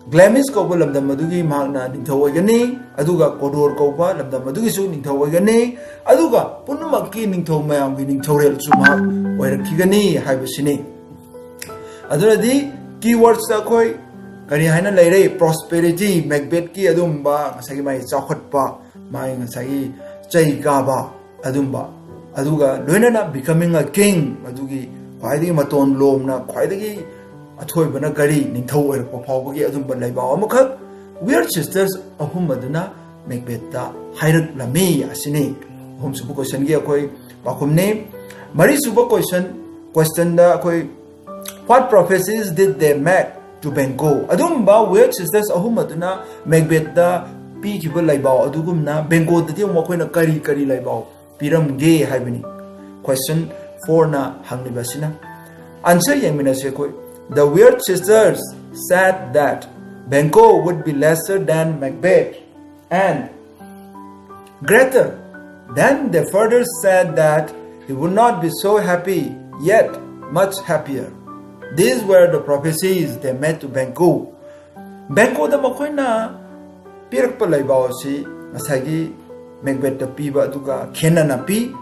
Glamis ꯀꯧꯕ ꯂꯝꯗꯝ ꯑꯗꯨꯒꯤ ꯃꯍꯥꯛꯅ ꯅꯤꯡꯊꯧ ꯑꯣꯏꯒꯅꯤ, ꯑꯗꯨꯒ Cawdor ꯀꯧꯕ ꯂꯝꯗꯝ ꯑꯗꯨꯒꯤꯁꯨ ꯅꯤꯡꯊꯧ ꯑꯣꯏꯒꯅꯤ, ꯑꯗꯨꯒ ꯄꯨꯝꯅꯃꯛꯀꯤ ꯅꯤꯡꯊꯧ ꯃꯌꯥꯝꯒꯤ ꯅꯤꯡꯊꯧꯔꯦꯜꯁꯨ ꯃꯍꯥꯛ ꯑꯣꯏꯔꯛꯈꯤꯒꯅꯤ ꯍꯥꯏꯕꯁꯤꯅꯤ꯫ ꯑꯗꯨꯅꯗꯤ keywordsꯇ ꯑꯩꯈꯣꯏ ꯀꯔꯤ ꯍꯥꯏꯅ ꯂꯩꯔꯦ? Prosperity, Macbethꯀꯤ ꯑꯗꯨꯝꯕ ꯉꯁꯥꯏꯒꯤ ꯃꯥꯒꯤ ꯆꯥꯎꯈꯠꯄ, ꯃꯥꯒꯤ ꯉꯁꯥꯏꯒꯤ ꯆꯩ ꯀꯥꯕ ꯑꯗꯨꯝꯕ, ꯑꯗꯨꯒ ꯂꯣꯏꯅꯅ becoming a king, ꯑꯗꯨꯒꯤ ꯈ꯭ꯋꯥꯏꯗꯒꯤ ꯃꯇꯣꯟ ꯂꯣꯝꯅ ꯈ꯭ꯋꯥꯏꯗꯒꯤ ꯑꯊꯣꯏꯕꯅ ꯀꯔꯤ, ꯅꯤꯡꯊꯧ ꯑꯣꯏꯔꯛꯄ ꯐꯥꯎꯕꯒꯤ ꯑꯗꯨꯝꯕ ꯂꯥꯏꯕꯥꯎ ꯑꯃꯈꯛ Weird Sisters ꯑꯍꯨꯝ ꯑꯗꯨꯅ Macbethꯇ ꯍꯥꯏꯔꯛꯂꯝꯃꯤ ꯑꯁꯤꯅꯤ꯫ ꯑꯍꯨꯝꯁꯨꯕ questionꯒꯤ ꯑꯩꯈꯣꯏ ꯄꯥꯎꯈꯨꯝꯅꯤ꯫ ꯃꯔꯤꯁꯨꯕ question, questionꯗ ꯑꯩꯈꯣꯏ What prophecies did they make to Banquo? ꯑꯗꯨꯝꯕ Weird Sisters ꯑꯍꯨꯝ ꯑꯗꯨꯅ Macbethꯇ ꯄꯤꯈꯤꯕ ꯂꯥꯏꯕꯥꯎ ꯑꯗꯨꯒꯨꯝꯅ Banquoꯗꯗꯤ ꯑꯃꯨꯛ ꯃꯈꯣꯏꯅ ꯀꯔꯤ ꯀꯔꯤ ꯂꯥꯏꯕꯥꯎ ꯄꯤꯔꯝꯒꯦ ꯍꯥꯏꯕꯅꯤ꯫ Question fourꯅ ꯍꯪꯂꯤꯕ ꯑꯁꯤꯅ꯫ Answer ꯌꯦꯡꯃꯤꯟꯅꯁꯤ ꯑꯩꯈꯣꯏ꯫ The Weird Sisters said that Banquo would be lesser than Macbeth and greater Then they further said that he would not be so happy, yet much happier. These were the prophecies they made to Banquo. ꯕꯦꯡꯀꯣꯗ ꯃꯈꯣꯏꯅ ꯄꯤꯔꯛꯄ ꯂꯩꯕꯥꯎ ꯑꯁꯤ ꯉꯁꯥꯏꯒꯤ ꯃꯦꯛꯕꯦꯠꯇ ꯄꯤꯕ ꯑꯗꯨꯒ ꯈꯦꯠꯅꯅ ꯄꯤ꯫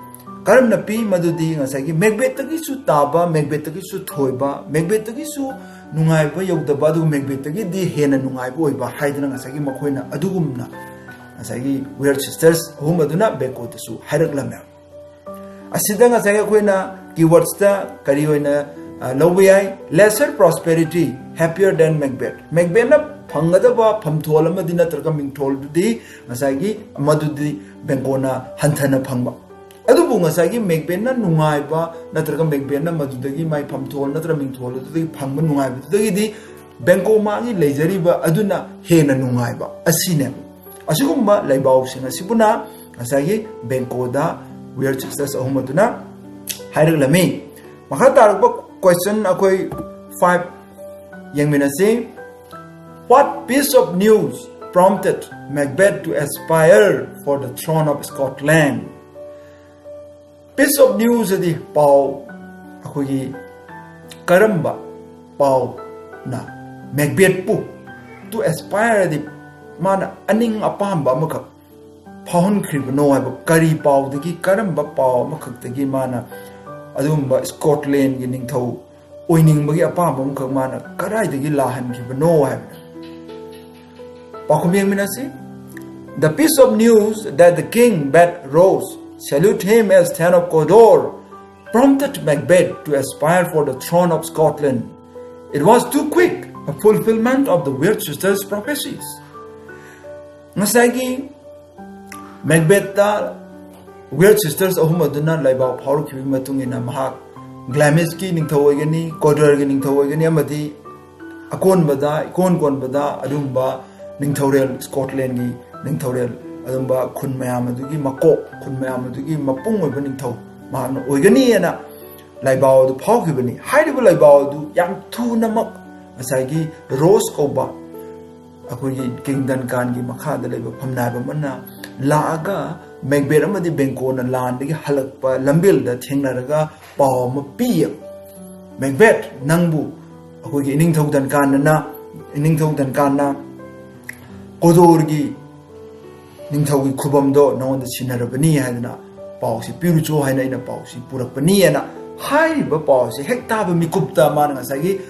ꯀꯔꯝꯅ ꯄꯤ? ꯃꯗꯨꯗꯤ ꯉꯁꯥꯏꯒꯤ ꯃꯦꯛꯕꯦꯠꯇꯒꯤꯁꯨ ꯇꯥꯕ, ꯃꯦꯛꯕꯦꯠꯇꯒꯤꯁꯨ ꯊꯣꯏꯕ, ꯃꯦꯛꯕꯦꯠꯇꯒꯤꯁꯨ ꯅꯨꯡꯉꯥꯏꯕ ꯌꯧꯗꯕ, ꯑꯗꯨꯒ ꯃꯦꯛꯕꯦꯠꯇꯒꯤꯗꯤ ꯍꯦꯟꯅ ꯅꯨꯡꯉꯥꯏꯕ ꯑꯣꯏꯕ ꯍꯥꯏꯗꯅ ꯉꯁꯥꯏꯒꯤ ꯃꯈꯣꯏꯅ ꯑꯗꯨꯒꯨꯝꯅ ꯉꯁꯥꯏꯒꯤ ꯋꯤꯌꯔ ꯁꯤꯁꯇꯔꯁ ꯑꯍꯨꯝ ꯑꯗꯨꯅ ꯕꯦꯡꯀꯣꯗꯁꯨ ꯍꯥꯏꯔꯛꯂꯝꯃꯦ꯫ ꯑꯁꯤꯗ ꯉꯁꯥꯏꯒꯤ ꯑꯩꯈꯣꯏꯅ ꯀꯤꯋꯔꯗꯁꯇ ꯀꯔꯤ ꯑꯣꯏꯅ, ꯑ, ꯂꯧꯕ ꯌꯥꯏ? Lesser prosperity, happier than Macbeth. ꯃꯦꯛꯕꯦꯠꯅ ꯐꯪꯒꯗꯕ ꯐꯝꯊꯣꯜ ꯑꯃꯗꯤ ꯅꯠꯇ꯭ꯔꯒ ꯃꯤꯡꯊꯣꯜꯗꯨꯗꯤ ꯉꯁꯥꯏꯒꯤ ꯃꯗꯨꯗꯤ ꯕꯦꯡꯀꯣꯅ ꯍꯟꯊꯅ ꯐꯪꯕ꯫ ꯑꯗꯨꯕꯨ ꯉꯁꯥꯏꯒꯤ ꯃꯦꯛꯕꯦꯠꯅ ꯅꯨꯡꯉꯥꯏꯕ ꯅꯠꯇ꯭ꯔꯒ ꯃꯦꯛꯕꯦꯠꯅ ꯃꯗꯨꯗꯒꯤ ꯃꯥꯏ ꯐꯝꯊꯣꯜ ꯅꯠꯇ꯭ꯔꯒ ꯃꯤꯡꯊꯣꯜ ꯑꯗꯨꯗꯒꯤ ꯐꯪꯕ ꯅꯨꯡꯉꯥꯏꯕꯗꯨꯗꯒꯤꯗꯤ ꯕꯦꯡꯀꯣ ꯃꯥꯒꯤ ꯂꯩꯖꯔꯤꯕ ꯑꯗꯨꯅ ꯍꯦꯟꯅ ꯅꯨꯡꯉꯥꯏꯕ ꯑꯁꯤꯅꯦꯕ꯫ ꯑꯁꯤꯒꯨꯝꯕ ꯂꯩꯕꯥꯎꯁꯤꯡ ꯑꯁꯤꯕꯨꯅ ꯉꯁꯥꯏꯒꯤ ꯕꯦꯡꯀꯣꯗ ꯋꯤꯌꯔ ꯁꯤꯁꯇꯔꯁ ꯑꯍꯨꯝ ꯑꯗꯨꯅ ꯍꯥꯏꯔꯛꯂꯝꯃꯤ꯫ ꯃꯈꯥ ꯇꯥꯔꯛꯄ ꯀꯣꯏꯁꯟ ꯑꯩꯈꯣꯏ five ꯌꯦꯡꯃꯤꯟꯅꯁꯤ꯫ What piece of news prompted Macbeth to aspire for the throne of Scotland? Piece of news ꯑꯗꯤ ꯄꯥꯎ, ꯑꯩꯈꯣꯏꯒꯤ ꯀꯔꯝꯕ ꯄꯥꯎꯅ ꯃꯦꯛꯕꯦꯠꯄꯨ to aspire ꯑꯗꯤ ꯃꯥꯅ ꯑꯅꯤꯡ ꯑꯄꯥꯝꯕ ꯑꯃꯈꯛ ꯐꯥꯎꯍꯟꯈ꯭ꯔꯤꯕꯅꯣ ꯍꯥꯏꯕ, ꯀꯔꯤ ꯄꯥꯎꯗꯒꯤ, ꯀꯔꯝꯕ ꯄꯥꯎ ꯑꯃꯈꯛꯇꯒꯤ ꯃꯥꯅ ꯑꯗꯨꯒꯨꯝꯕ ꯁ꯭ꯀꯣꯠꯂꯦꯟꯒꯤ ꯅꯤꯡꯊꯧ ꯑꯣꯏꯅꯤꯡꯕꯒꯤ ꯑꯄꯥꯝꯕ ꯑꯃꯈꯛ ꯃꯥꯅ ꯀꯗꯥꯏꯗꯒꯤ ꯂꯥꯛꯍꯟꯈꯤꯕꯅꯣ ꯍꯥꯏꯕꯅꯤ꯫ ꯄꯥꯎꯈꯨꯝ ꯌꯦꯡꯃꯤꯟꯅꯁꯤ꯫ The piece of news that the king bade Ross salute him as Thane of Cawdor prompted Macbeth to aspire for the throne of Scotland. It was too quick a fulfillment of the Weird Sister's prophecies. ꯉꯁꯥꯏꯒꯤ ꯃꯦꯛꯕꯦꯠꯇ ꯋꯤꯌꯔ sisters ꯑꯍꯨꯝ ꯑꯗꯨꯅ ꯂꯩꯕꯥꯎ ꯐꯥꯎꯔꯛꯈꯤꯕꯒꯤ ꯃꯇꯨꯡ ꯏꯟꯅ ꯃꯍꯥꯛ ꯒ꯭ꯂꯥꯃꯤꯁꯀꯤ ꯅꯤꯡꯊꯧ ꯑꯣꯏꯒꯅꯤ, ꯀꯣꯗꯔꯒꯤ ꯅꯤꯡꯊꯧ ꯑꯣꯏꯒꯅꯤ, ꯑꯃꯗꯤ ꯑꯀꯣꯟꯕꯗ, ꯏꯀꯣꯟ ꯀꯣꯟꯕꯗ ꯑꯗꯨꯒꯨꯝꯕ ꯅꯤꯡꯊꯧꯔꯦꯜ, ꯁ꯭ꯀꯣꯠꯂꯦꯟꯒꯤ ꯅꯤꯡꯊꯧꯔꯦꯜ, ꯑꯗꯨꯝꯕ ꯈꯨꯟ ꯃꯌꯥꯝ ꯑꯗꯨꯒꯤ ꯃꯀꯣꯛ, ꯈꯨꯟ ꯃꯌꯥꯝ ꯑꯗꯨꯒꯤ ꯃꯄꯨꯡ ꯑꯣꯏꯕ ꯅꯤꯡꯊꯧ ꯃꯍꯥꯛꯅ ꯑꯣꯏꯒꯅꯤ ꯍꯥꯏꯅ ꯂꯩꯕꯥꯎ ꯑꯗꯨ ꯐꯥꯎꯈꯤꯕꯅꯤ꯫ ꯍꯥꯏꯔꯤꯕ ꯂꯩꯕꯥꯎ ꯑꯗꯨ ꯌꯥꯝ ꯊꯨꯅꯃꯛ ꯉꯁꯥꯏꯒꯤ ꯔꯣꯁ ꯀꯧꯕ ꯑꯩꯈꯣꯏꯒꯤ ꯀꯤꯡ ꯗꯟꯀꯥꯟꯒꯤ ꯃꯈꯥꯗ ꯂꯩꯕ ꯐꯝꯅꯥꯏꯕ ꯑꯃꯅ ꯂꯥꯛꯑꯒ ꯃꯦꯛꯕꯦꯠ ꯑꯃꯗꯤ ꯕꯦꯡꯀꯣꯅ ꯂꯥꯟꯗꯒꯤ ꯍꯜꯂꯛꯄ ꯂꯝꯕꯦꯜꯗ ꯊꯦꯡꯅꯔꯒ ꯄꯥꯎ ꯑꯃ ꯄꯤꯌꯦꯕ꯫ "ꯃꯦꯛꯕꯦꯠ, ꯅꯪꯕꯨ ꯑꯩꯈꯣꯏꯒꯤ ꯏꯅꯤꯡꯊꯧ ꯗꯟꯀꯥꯟꯅ, ꯏꯅꯤꯡꯊꯧ ꯗꯟꯀꯥꯟꯅ ꯀꯣꯗꯣꯔꯒꯤ ꯅꯤꯡꯊꯧꯒꯤ ꯈꯨꯕꯝꯗꯣ ꯅꯉꯣꯟꯗ ꯁꯤꯟꯅꯔꯕꯅꯤ ꯍꯥꯏꯗꯅ ꯄꯥꯎꯁꯤ ꯄꯤꯔꯨꯆꯣ ꯍꯥꯏꯅ ꯑꯩꯅ ꯄꯥꯎꯁꯤ ꯄꯨꯔꯛꯄꯅꯤ" ꯍꯥꯏꯅ ꯍꯥꯏꯔꯤꯕ ꯄꯥꯎꯁꯤ ꯍꯦꯛ ꯇꯥꯕ ꯃꯤꯀꯨꯞꯇ ꯃꯥꯅ ꯉꯁꯥꯏꯒꯤ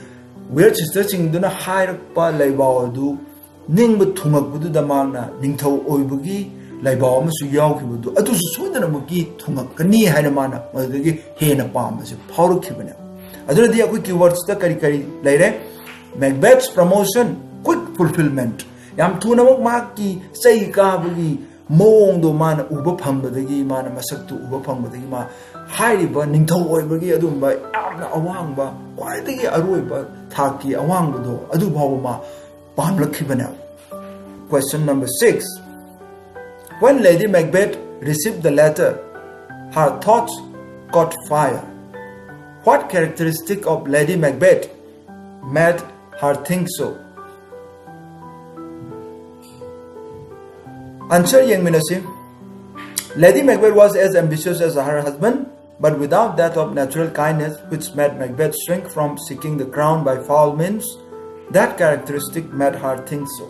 ꯋꯤꯌꯔ ꯁꯤꯁꯇꯔꯁꯤꯡꯗꯨꯅ ꯍꯥꯏꯔꯛꯄ ꯂꯥꯏꯕꯥꯎ ꯑꯗꯨ ꯅꯤꯡꯕ ꯊꯨꯡꯉꯛꯄꯗꯨꯗ ꯃꯍꯥꯛꯅ ꯅꯤꯡꯊꯧ ꯑꯣꯏꯕꯒꯤ ꯂꯥꯏꯕꯥꯎ ꯑꯃꯁꯨ ꯌꯥꯎꯈꯤꯕꯗꯨ ꯑꯗꯨꯁꯨ ꯁꯣꯏꯗꯅꯃꯛꯀꯤ ꯊꯨꯡꯉꯛꯀꯅꯤ ꯍꯥꯏꯅ ꯃꯥꯅ ꯃꯗꯨꯗꯒꯤ ꯍꯦꯟꯅ ꯄꯥꯝꯕꯁꯦ ꯐꯥꯎꯔꯛꯈꯤꯕꯅꯦ꯫ ꯑꯗꯨꯅꯗꯤ ꯑꯩꯈꯣꯏ ꯀꯤꯋꯥꯔꯗꯁꯇ ꯀꯔꯤ ꯀꯔꯤ ꯂꯩꯔꯦ? Macbeth's promotion, quick fulfillment, ꯌꯥꯝ ꯊꯨꯅꯃꯛ ꯃꯍꯥꯛꯀꯤ ꯆꯩ ꯀꯥꯕꯒꯤ ꯃꯑꯣꯡꯗꯣ ꯃꯥꯅ ꯎꯕ ꯐꯪꯕꯗꯒꯤ, ꯃꯥꯅ ꯃꯁꯛꯇꯨ ꯎꯕ ꯐꯪꯕꯗꯒꯤ, ꯃꯥ ꯍꯥꯏꯔꯤꯕ ꯅꯤꯡꯊꯧ ꯑꯣꯏꯕꯒꯤ ꯑꯗꯨꯝꯕ ꯌꯥꯝꯅ ꯑꯋꯥꯡꯕ, ꯈ꯭ꯋꯥꯏꯗꯒꯤ ꯑꯔꯣꯏꯕ ꯊꯥꯛꯀꯤ ꯑꯋꯥꯡꯕꯗꯣ ꯑꯗꯨ ꯐꯥꯎꯕ ꯃꯥ ꯄꯥꯝꯂꯛꯈꯤꯕꯅꯦ꯫ Question number six. When Lady Macbeth received the letter, her thoughts caught fire. What characteristic of Lady Macbeth made her think so? Answer ꯌꯦꯡꯃꯤꯟꯅꯁꯤ꯫ Lady Macbeth was as ambitious as her husband, but without that of natural kindness which made Macbeth shrink from seeking the crown by foul means, that characteristic made her think so.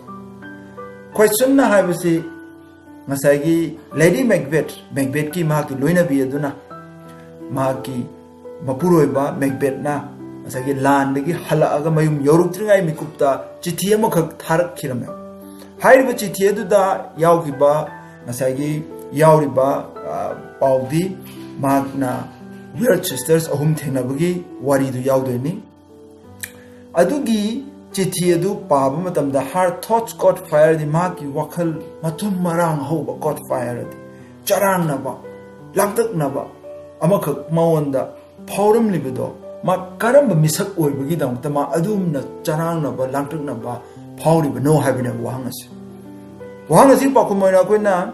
Questionꯅ ꯍꯥꯏꯕꯁꯤ ꯉꯁꯥꯏꯒꯤ lady Macbeth, ꯃꯦꯛꯕꯦꯠꯀꯤ ꯃꯍꯥꯛꯀꯤ ꯂꯣꯏꯅꯕꯤ ꯑꯗꯨꯅ ꯃꯍꯥꯛꯀꯤ ꯃꯄꯨꯔꯣꯏꯕ ꯃꯦꯛꯕꯦꯠꯅ ꯉꯁꯥꯏꯒꯤ ꯂꯥꯟꯗꯒꯤ ꯍꯜꯂꯛꯑꯒ ꯃꯌꯨꯝ ꯌꯧꯔꯛꯇ꯭ꯔꯤꯉꯩ ꯃꯤꯀꯨꯞꯇ ꯆꯤꯊꯤ ꯑꯃꯈꯛ ꯊꯥꯔꯛꯈꯤꯔꯝꯃꯦ꯫ ꯍꯥꯏꯔꯤꯕ ꯆꯤꯊꯤ ꯑꯗꯨꯗ ꯌꯥꯎꯈꯤꯕ, ꯉꯁꯥꯏꯒꯤ ꯌꯥꯎꯔꯤꯕ, ꯑ, ꯄꯥꯎꯗꯤ ꯃꯍꯥꯛꯅ ꯋꯤꯌꯔ ꯁꯤꯁꯇꯔꯁ ꯑꯍꯨꯝ ꯊꯦꯡꯅꯕꯒꯤ ꯋꯥꯔꯤꯗꯨ ꯌꯥꯎꯗꯣꯏꯅꯤ꯫ ꯑꯗꯨꯒꯤ ꯆꯤꯊꯤ ꯑꯗꯨ ꯄꯥꯕ ꯃꯇꯝꯗ her thoughts caught fireꯗꯤ ꯃꯍꯥꯛꯀꯤ ꯋꯥꯈꯜ ꯃꯊꯨꯝ ꯃꯔꯥꯡ ꯍꯧꯕ, caught fireꯗꯤ ꯆꯔꯥꯡꯅꯕ, ꯂꯥꯡꯇꯛꯅꯕ ꯑꯃꯈꯛ ꯃꯉꯣꯟꯗ ꯐꯥꯎꯔꯝꯂꯤꯕꯗꯣ, ꯃꯥ ꯀꯔꯝꯕ ꯃꯤꯁꯛ ꯑꯣꯏꯕꯒꯤꯗꯃꯛꯇ ꯃꯥ ꯑꯗꯨꯝꯅ ꯆꯔꯥꯡꯅꯕ, ꯂꯥꯡꯇꯛꯅꯕ ꯐꯥꯎꯔꯤꯕꯅꯣ ꯍꯥꯏꯕꯅꯦꯕ ꯋꯥꯍꯪ ꯑꯁꯤ꯫ ꯋꯥꯍꯪ ꯑꯁꯤ ꯄꯥꯎꯈꯨꯝ ꯑꯣꯏꯅ ꯑꯩꯈꯣꯏꯅ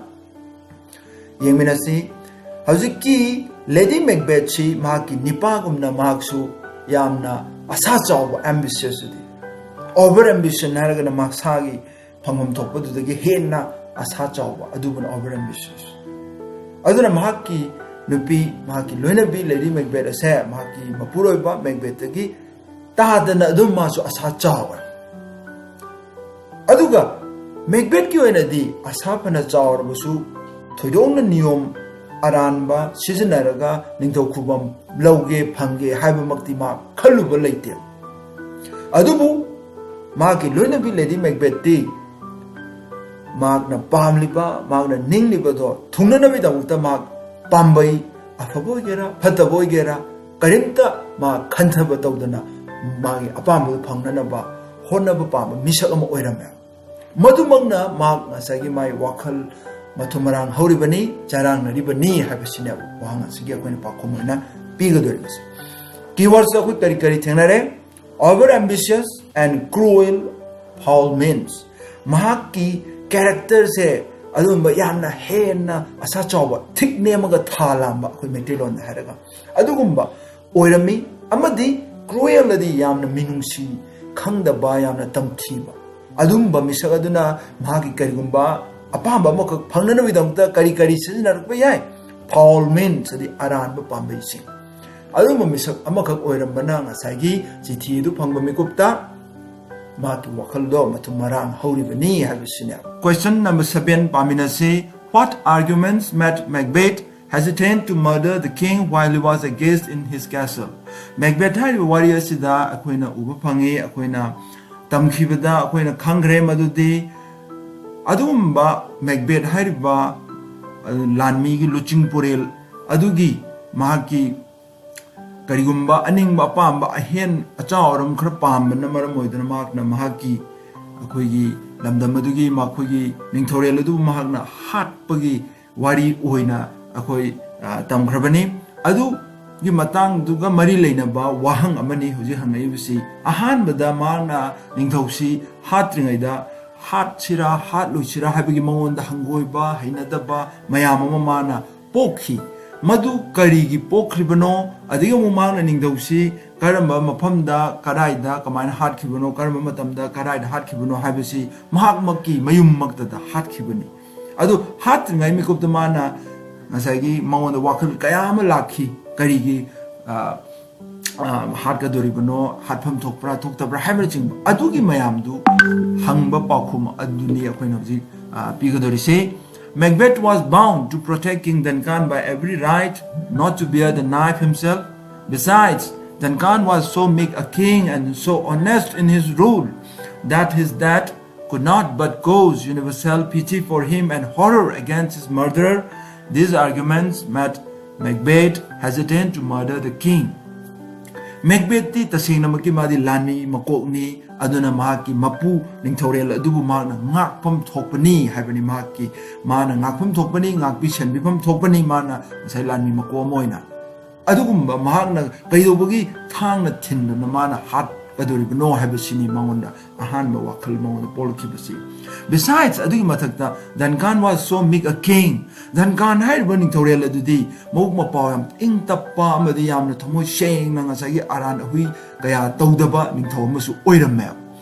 ꯌꯦꯡꯃꯤꯟꯅꯁꯤ꯫ ꯍꯧꯖꯤꯛꯀꯤ ꯂꯦꯗꯤ ꯃꯦꯛꯕꯦꯠꯁꯤ ꯃꯍꯥꯛꯀꯤ ꯅꯤꯄꯥꯒꯨꯝꯅ ꯃꯍꯥꯛꯁꯨ ꯌꯥꯝꯅ ꯑꯁꯥ ꯆꯥꯎꯕ, ambitious ꯑꯗꯤ, over ambition ꯍꯥꯏꯔꯒꯅ ꯃꯁꯥꯒꯤ ꯐꯪꯐꯝ ꯊꯣꯛꯄꯗꯨꯗꯒꯤ ꯍꯦꯟꯅ ꯑꯁꯥ ꯆꯥꯎꯕ, ꯑꯗꯨꯕꯨꯅ over ambitious꯫ ꯑꯗꯨꯅ ꯃꯍꯥꯛꯀꯤ ꯅꯨꯄꯤ, ꯃꯍꯥꯛꯀꯤ ꯂꯣꯏꯅꯕꯤ ꯂꯦꯗꯤ ꯃꯦꯛꯕꯦꯠ ꯑꯁꯦ ꯃꯍꯥꯛꯀꯤ ꯃꯄꯨꯔꯣꯏꯕ ꯃꯦꯛꯕꯦꯠꯇꯒꯤ ꯇꯥꯗꯅ ꯑꯗꯨꯝ ꯃꯥꯁꯨ ꯑꯁꯥ ꯆꯥꯎꯔꯦ꯫ ꯑꯗꯨꯒ ꯃꯦꯛꯕꯦꯠꯀꯤ ꯑꯣꯏꯅꯗꯤ ꯑꯁꯥ ꯐꯅ ꯆꯥꯎꯔꯕꯁꯨ ꯊꯣꯏꯗꯣꯛꯅ ꯅꯤꯌꯣꯝ ꯑꯔꯥꯟꯕ ꯁꯤꯖꯤꯟꯅꯔꯒ ꯅꯤꯡꯊꯧ ꯈꯨꯕꯝ ꯂꯧꯒꯦ ꯐꯪꯒꯦ ꯍꯥꯏꯕꯃꯛꯇꯤ ꯃꯥ ꯈꯜꯂꯨꯕ ꯂꯩꯇꯦ꯫ ꯑꯗꯨꯕꯨ ꯃꯍꯥꯛꯀꯤ ꯂꯣꯏꯅꯕꯤ ꯂꯦꯗꯤ ꯃꯦꯛꯕꯦꯠꯇꯤ ꯃꯍꯥꯛꯅ ꯄꯥꯝꯂꯤꯕ, ꯃꯍꯥꯛꯅ ꯅꯤꯡꯂꯤꯕꯗꯣ ꯊꯨꯡꯅꯅꯕꯒꯤꯗꯃꯛꯇ ꯃꯍꯥꯛ ꯄꯥꯝꯕꯩ, ꯑꯐꯕ ꯑꯣꯏꯒꯦꯔꯥ ꯐꯠꯇꯕ ꯑꯣꯏꯒꯦꯔꯥ, ꯀꯔꯤꯝꯇ ꯃꯥ ꯈꯟꯊꯕ ꯇꯧꯗꯅ ꯃꯥꯒꯤ ꯑꯄꯥꯝꯕꯗꯨ ꯐꯪꯅꯅꯕ ꯍꯣꯠꯅꯕ ꯄꯥꯝꯕ ꯃꯤꯁꯛ ꯑꯃ ꯑꯣꯏꯔꯝꯃꯦ꯫ ꯃꯗꯨꯃꯛꯅ ꯃꯍꯥꯛ ꯉꯁꯥꯏꯒꯤ ꯃꯥꯒꯤ ꯋꯥꯈꯜ ꯃꯊꯨꯝ ꯃꯔꯥꯡ ꯍꯧꯔꯤꯕꯅꯤ, ꯆꯔꯥꯡꯅꯔꯤꯕꯅꯤ ꯍꯥꯏꯕꯁꯤꯅꯦꯕ ꯋꯥꯍꯪ ꯑꯁꯤꯒꯤ ꯑꯩꯈꯣꯏꯅ ꯄꯥꯎꯈꯨꯝ ꯑꯣꯏꯅ ꯄꯤꯒꯗꯧꯔꯤꯕꯁꯦ꯫ Keywordsꯇ ꯑꯩꯈꯣꯏ ꯀꯔꯤ ꯀꯔꯤ ꯊꯦꯡꯅꯔꯦ? Over ambitious and cruel, foul means. ꯃꯍꯥꯛꯀꯤ characterꯁꯦ ꯑꯗꯨꯒꯨꯝꯕ ꯌꯥꯝꯅ ꯍꯦꯟꯅ ꯑꯁꯥ ꯆꯥꯎꯕ, ꯊꯤꯛ ꯅꯦꯝꯃꯒ ꯊꯥ ꯂꯥꯝꯕ, ꯑꯩꯈꯣꯏ ꯃꯩꯇꯩꯂꯣꯟꯗ ꯍꯥꯏꯔꯒ ꯑꯗꯨꯒꯨꯝꯕ ꯑꯣꯏꯔꯝꯃꯤ꯫ ꯑꯃꯗꯤ cruel ꯑꯗꯤ ꯌꯥꯝꯅ ꯃꯤꯅꯨꯡꯁꯤ ꯈꯪꯗꯕ, ꯌꯥꯝꯅ ꯇꯝꯊꯤꯕ, ꯑꯗꯨꯝꯕ ꯃꯤꯁꯛ ꯑꯗꯨꯅ ꯃꯍꯥꯛꯀꯤ ꯀꯔꯤꯒꯨꯝꯕ ꯑꯄꯥꯝꯕ ꯑꯃꯈꯛ ꯐꯪꯅꯅꯕꯒꯤꯗꯃꯛꯇ ꯀꯔꯤ ꯀꯔꯤ ꯁꯤꯖꯤꯟꯅꯔꯛꯄ ꯌꯥꯏ? Foul means ꯑꯗꯤ ꯑꯔꯥꯟꯕ ꯄꯥꯝꯕꯩꯁꯤꯡ꯫ ꯑꯗꯨꯒꯨꯝꯕ ꯃꯤꯁꯛ ꯑꯃꯈꯛ ꯑꯣꯏꯔꯝꯕꯅ ꯉꯁꯥꯏꯒꯤ ꯆꯤꯊꯤ ꯑꯗꯨ ꯐꯪꯕ ꯃꯤꯀꯨꯞꯇ ꯃꯍꯥꯛꯀꯤ ꯋꯥꯈꯜꯗꯣ ꯃꯊꯨꯝ ꯃꯔꯥꯡ ꯍꯧꯔꯤꯕꯅꯤ ꯍꯥꯏꯕꯁꯤꯅꯦ꯫ Question number seven ꯄꯥꯃꯤꯟꯅꯁꯤ꯫ What arguments made Macbeth hesitant to murder the king while he was a guest in his castle? Macbeth ꯍꯥꯏꯔꯤꯕ ꯋꯥꯔꯤ ꯑꯁꯤꯗ ꯑꯩꯈꯣꯏꯅ ꯎꯕ ꯐꯪꯉꯤ, ꯑꯩꯈꯣꯏꯅ ꯇꯝꯈꯤꯕꯗ ꯑꯩꯈꯣꯏꯅ ꯈꯪꯈ꯭ꯔꯦ ꯃꯗꯨꯗꯤ ꯑꯗꯨꯒꯨꯝꯕ ꯃꯦꯛꯕꯦꯠ ꯍꯥꯏꯔꯤꯕ, ꯑ, ꯂꯥꯟꯃꯤꯒꯤ ꯂꯨꯆꯤꯡ ꯄꯨꯔꯦꯜ ꯑꯗꯨꯒꯤ ꯃꯍꯥꯛꯀꯤ ꯀꯔꯤꯒꯨꯝꯕ ꯑꯅꯤꯡꯕ ꯑꯄꯥꯝꯕ ꯑꯍꯦꯟ ꯑꯆꯥꯎ ꯑꯔꯝ ꯈꯔ ꯄꯥꯝꯕꯅ ꯃꯔꯝ ꯑꯣꯏꯗꯨꯅ ꯃꯍꯥꯛꯅ ꯃꯍꯥꯛꯀꯤ ꯑꯩꯈꯣꯏꯒꯤ ꯂꯝꯗꯝ ꯑꯗꯨꯒꯤ ꯃꯈꯣꯏꯒꯤ ꯅꯤꯡꯊꯧꯔꯦꯜ ꯑꯗꯨꯕꯨ ꯃꯍꯥꯛꯅ ꯍꯥꯠꯄꯒꯤ ꯋꯥꯔꯤ ꯑꯣꯏꯅ ꯑꯩꯈꯣꯏ, ꯑ, ꯇꯝꯈ꯭ꯔꯕꯅꯤ꯫ ꯑꯗꯨꯒꯤ ꯃꯇꯥꯡꯗꯨꯒ ꯃꯔꯤ ꯂꯩꯅꯕ ꯋꯥꯍꯪ ꯑꯃꯅꯤ ꯍꯧꯖꯤꯛ ꯍꯪꯉꯛꯏꯕꯁꯤ꯫ ꯑꯍꯥꯟꯕꯗ ꯃꯍꯥꯛꯅ ꯅꯤꯡꯊꯧꯁꯤ ꯍꯥꯠꯇ꯭ꯔꯤꯉꯩꯗ ꯍꯥꯠꯁꯤꯔꯥ ꯍꯥꯠꯂꯣꯏꯁꯤꯔꯥ ꯍꯥꯏꯕꯒꯤ ꯃꯉꯣꯟꯗ ꯍꯪꯒꯣꯏꯕ, ꯍꯩꯅꯗꯕ ꯃꯌꯥꯝ ꯑꯃ ꯃꯥꯅ ꯄꯣꯛꯈꯤ꯫ ꯃꯗꯨ ꯀꯔꯤꯒꯤ ꯄꯣꯛꯈ꯭ꯔꯤꯕꯅꯣ? ꯑꯗꯒꯤ ꯑꯃꯨꯛ ꯃꯍꯥꯛꯅ ꯅꯤꯡꯊꯧꯁꯤ ꯀꯔꯝꯕ ꯃꯐꯝꯗ, ꯀꯗꯥꯏꯗ, ꯀꯃꯥꯏꯅ ꯍꯥꯠꯈꯤꯕꯅꯣ, ꯀꯔꯝꯕ ꯃꯇꯝꯗ, ꯀꯗꯥꯏꯗ ꯍꯥꯠꯈꯤꯕꯅꯣ ꯍꯥꯏꯕꯁꯤ ꯃꯍꯥꯛꯃꯛꯀꯤ ꯃꯌꯨꯝꯃꯛꯇꯗ ꯍꯥꯠꯈꯤꯕꯅꯤ꯫ ꯑꯗꯨ ꯍꯥꯠꯇ꯭ꯔꯤꯉꯩ ꯃꯤꯀꯨꯞꯇ ꯃꯥꯅ ꯉꯁꯥꯏꯒꯤ ꯃꯉꯣꯟꯗ ꯋꯥꯈꯜ ꯀꯌꯥ ꯑꯃ ꯂꯥꯛꯈꯤ꯫ ꯀꯔꯤꯒꯤ ꯑ, ꯑ, ꯍꯥꯠꯀꯗꯣꯔꯤꯕꯅꯣ, ꯍꯥꯠꯐꯝ ꯊꯣꯛꯄ꯭ꯔꯥ ꯊꯣꯛꯇꯕ꯭ꯔꯥ ꯍꯥꯏꯕꯅꯆꯤꯡꯕ ꯑꯗꯨꯒꯤ ꯃꯌꯥꯝꯗꯨ ꯍꯪꯕ ꯄꯥꯎꯈꯨꯝ ꯑꯗꯨꯅꯤ ꯑꯩꯈꯣꯏꯅ ꯍꯧꯖꯤꯛ ꯑ, ꯄꯤꯒꯗꯣꯔꯤꯁꯦ꯫ Macbeth was bound to protect King Duncan by every right, not to bear the knife himself. Besides, Duncan was so meek a king and so honest in his rule that his death could not but cause universal pity for him and horror against his murderer. These arguments made Macbeth hesitant to murder the king. ꯃꯦꯛꯕꯦꯠꯇꯤ ꯇꯁꯦꯡꯅꯃꯛꯀꯤ ꯃꯥꯗꯤ ꯂꯥꯟꯃꯤ ꯃꯀꯣꯛꯅꯤ꯫ ꯑꯗꯨꯅ ꯃꯍꯥꯛꯀꯤ ꯃꯄꯨ ꯅꯤꯡꯊꯧꯔꯦꯜ ꯑꯗꯨꯕꯨ ꯃꯍꯥꯛꯅ ꯉꯥꯛꯐꯝ ꯊꯣꯛꯄꯅꯤ ꯍꯥꯏꯕꯅꯤ꯫ ꯃꯍꯥꯛꯀꯤ, ꯃꯥꯅ ꯉꯥꯛꯐꯝ ꯊꯣꯛꯄꯅꯤ, ꯉꯥꯛꯄꯤ ꯁꯦꯟꯕꯤꯐꯝ ꯊꯣꯛꯄꯅꯤ꯫ ꯃꯥꯅ ꯉꯁꯥꯏ ꯂꯥꯟꯃꯤ ꯃꯀꯣꯛ ꯑꯃ ꯑꯣꯏꯅ ꯑꯗꯨꯒꯨꯝꯕ ꯃꯍꯥꯛꯅ ꯀꯩꯗꯧꯕꯒꯤ ꯊꯥꯡꯅ ꯊꯤꯟꯗꯨꯅ ꯃꯥꯅ ꯍꯥꯠꯀꯗꯣꯔꯤꯕꯅꯣ ꯍꯥꯏꯕꯁꯤꯅꯤ ꯃꯉꯣꯟꯗ ꯑꯍꯥꯟꯕ ꯋꯥꯈꯜ ꯃꯉꯣꯟꯗ ꯄꯣꯛꯂꯛꯈꯤꯕꯁꯤ꯫ Besides, ꯑꯗꯨꯒꯤ ꯃꯊꯛꯇ, Duncan was so meek a king. ꯗꯟꯀꯥꯟ ꯍꯥꯏꯔꯤꯕ ꯅꯤꯡꯊꯧꯔꯦꯜ ꯑꯗꯨꯗꯤ ꯃꯕꯨꯛ ꯃꯄꯥꯎ ꯌꯥꯝ ꯏꯪ ꯇꯞꯄ ꯑꯃꯗꯤ ꯌꯥꯝꯅ ꯊꯃꯣꯏ ꯁꯦꯡꯅ ꯉꯁꯥꯏꯒꯤ ꯑꯔꯥꯟ ꯑꯍꯨꯏ ꯀꯌꯥ ꯇꯧꯗꯕ ꯅꯤꯡꯊꯧ ꯑꯃꯁꯨ ꯑꯣꯏꯔꯝꯃꯦꯕ꯫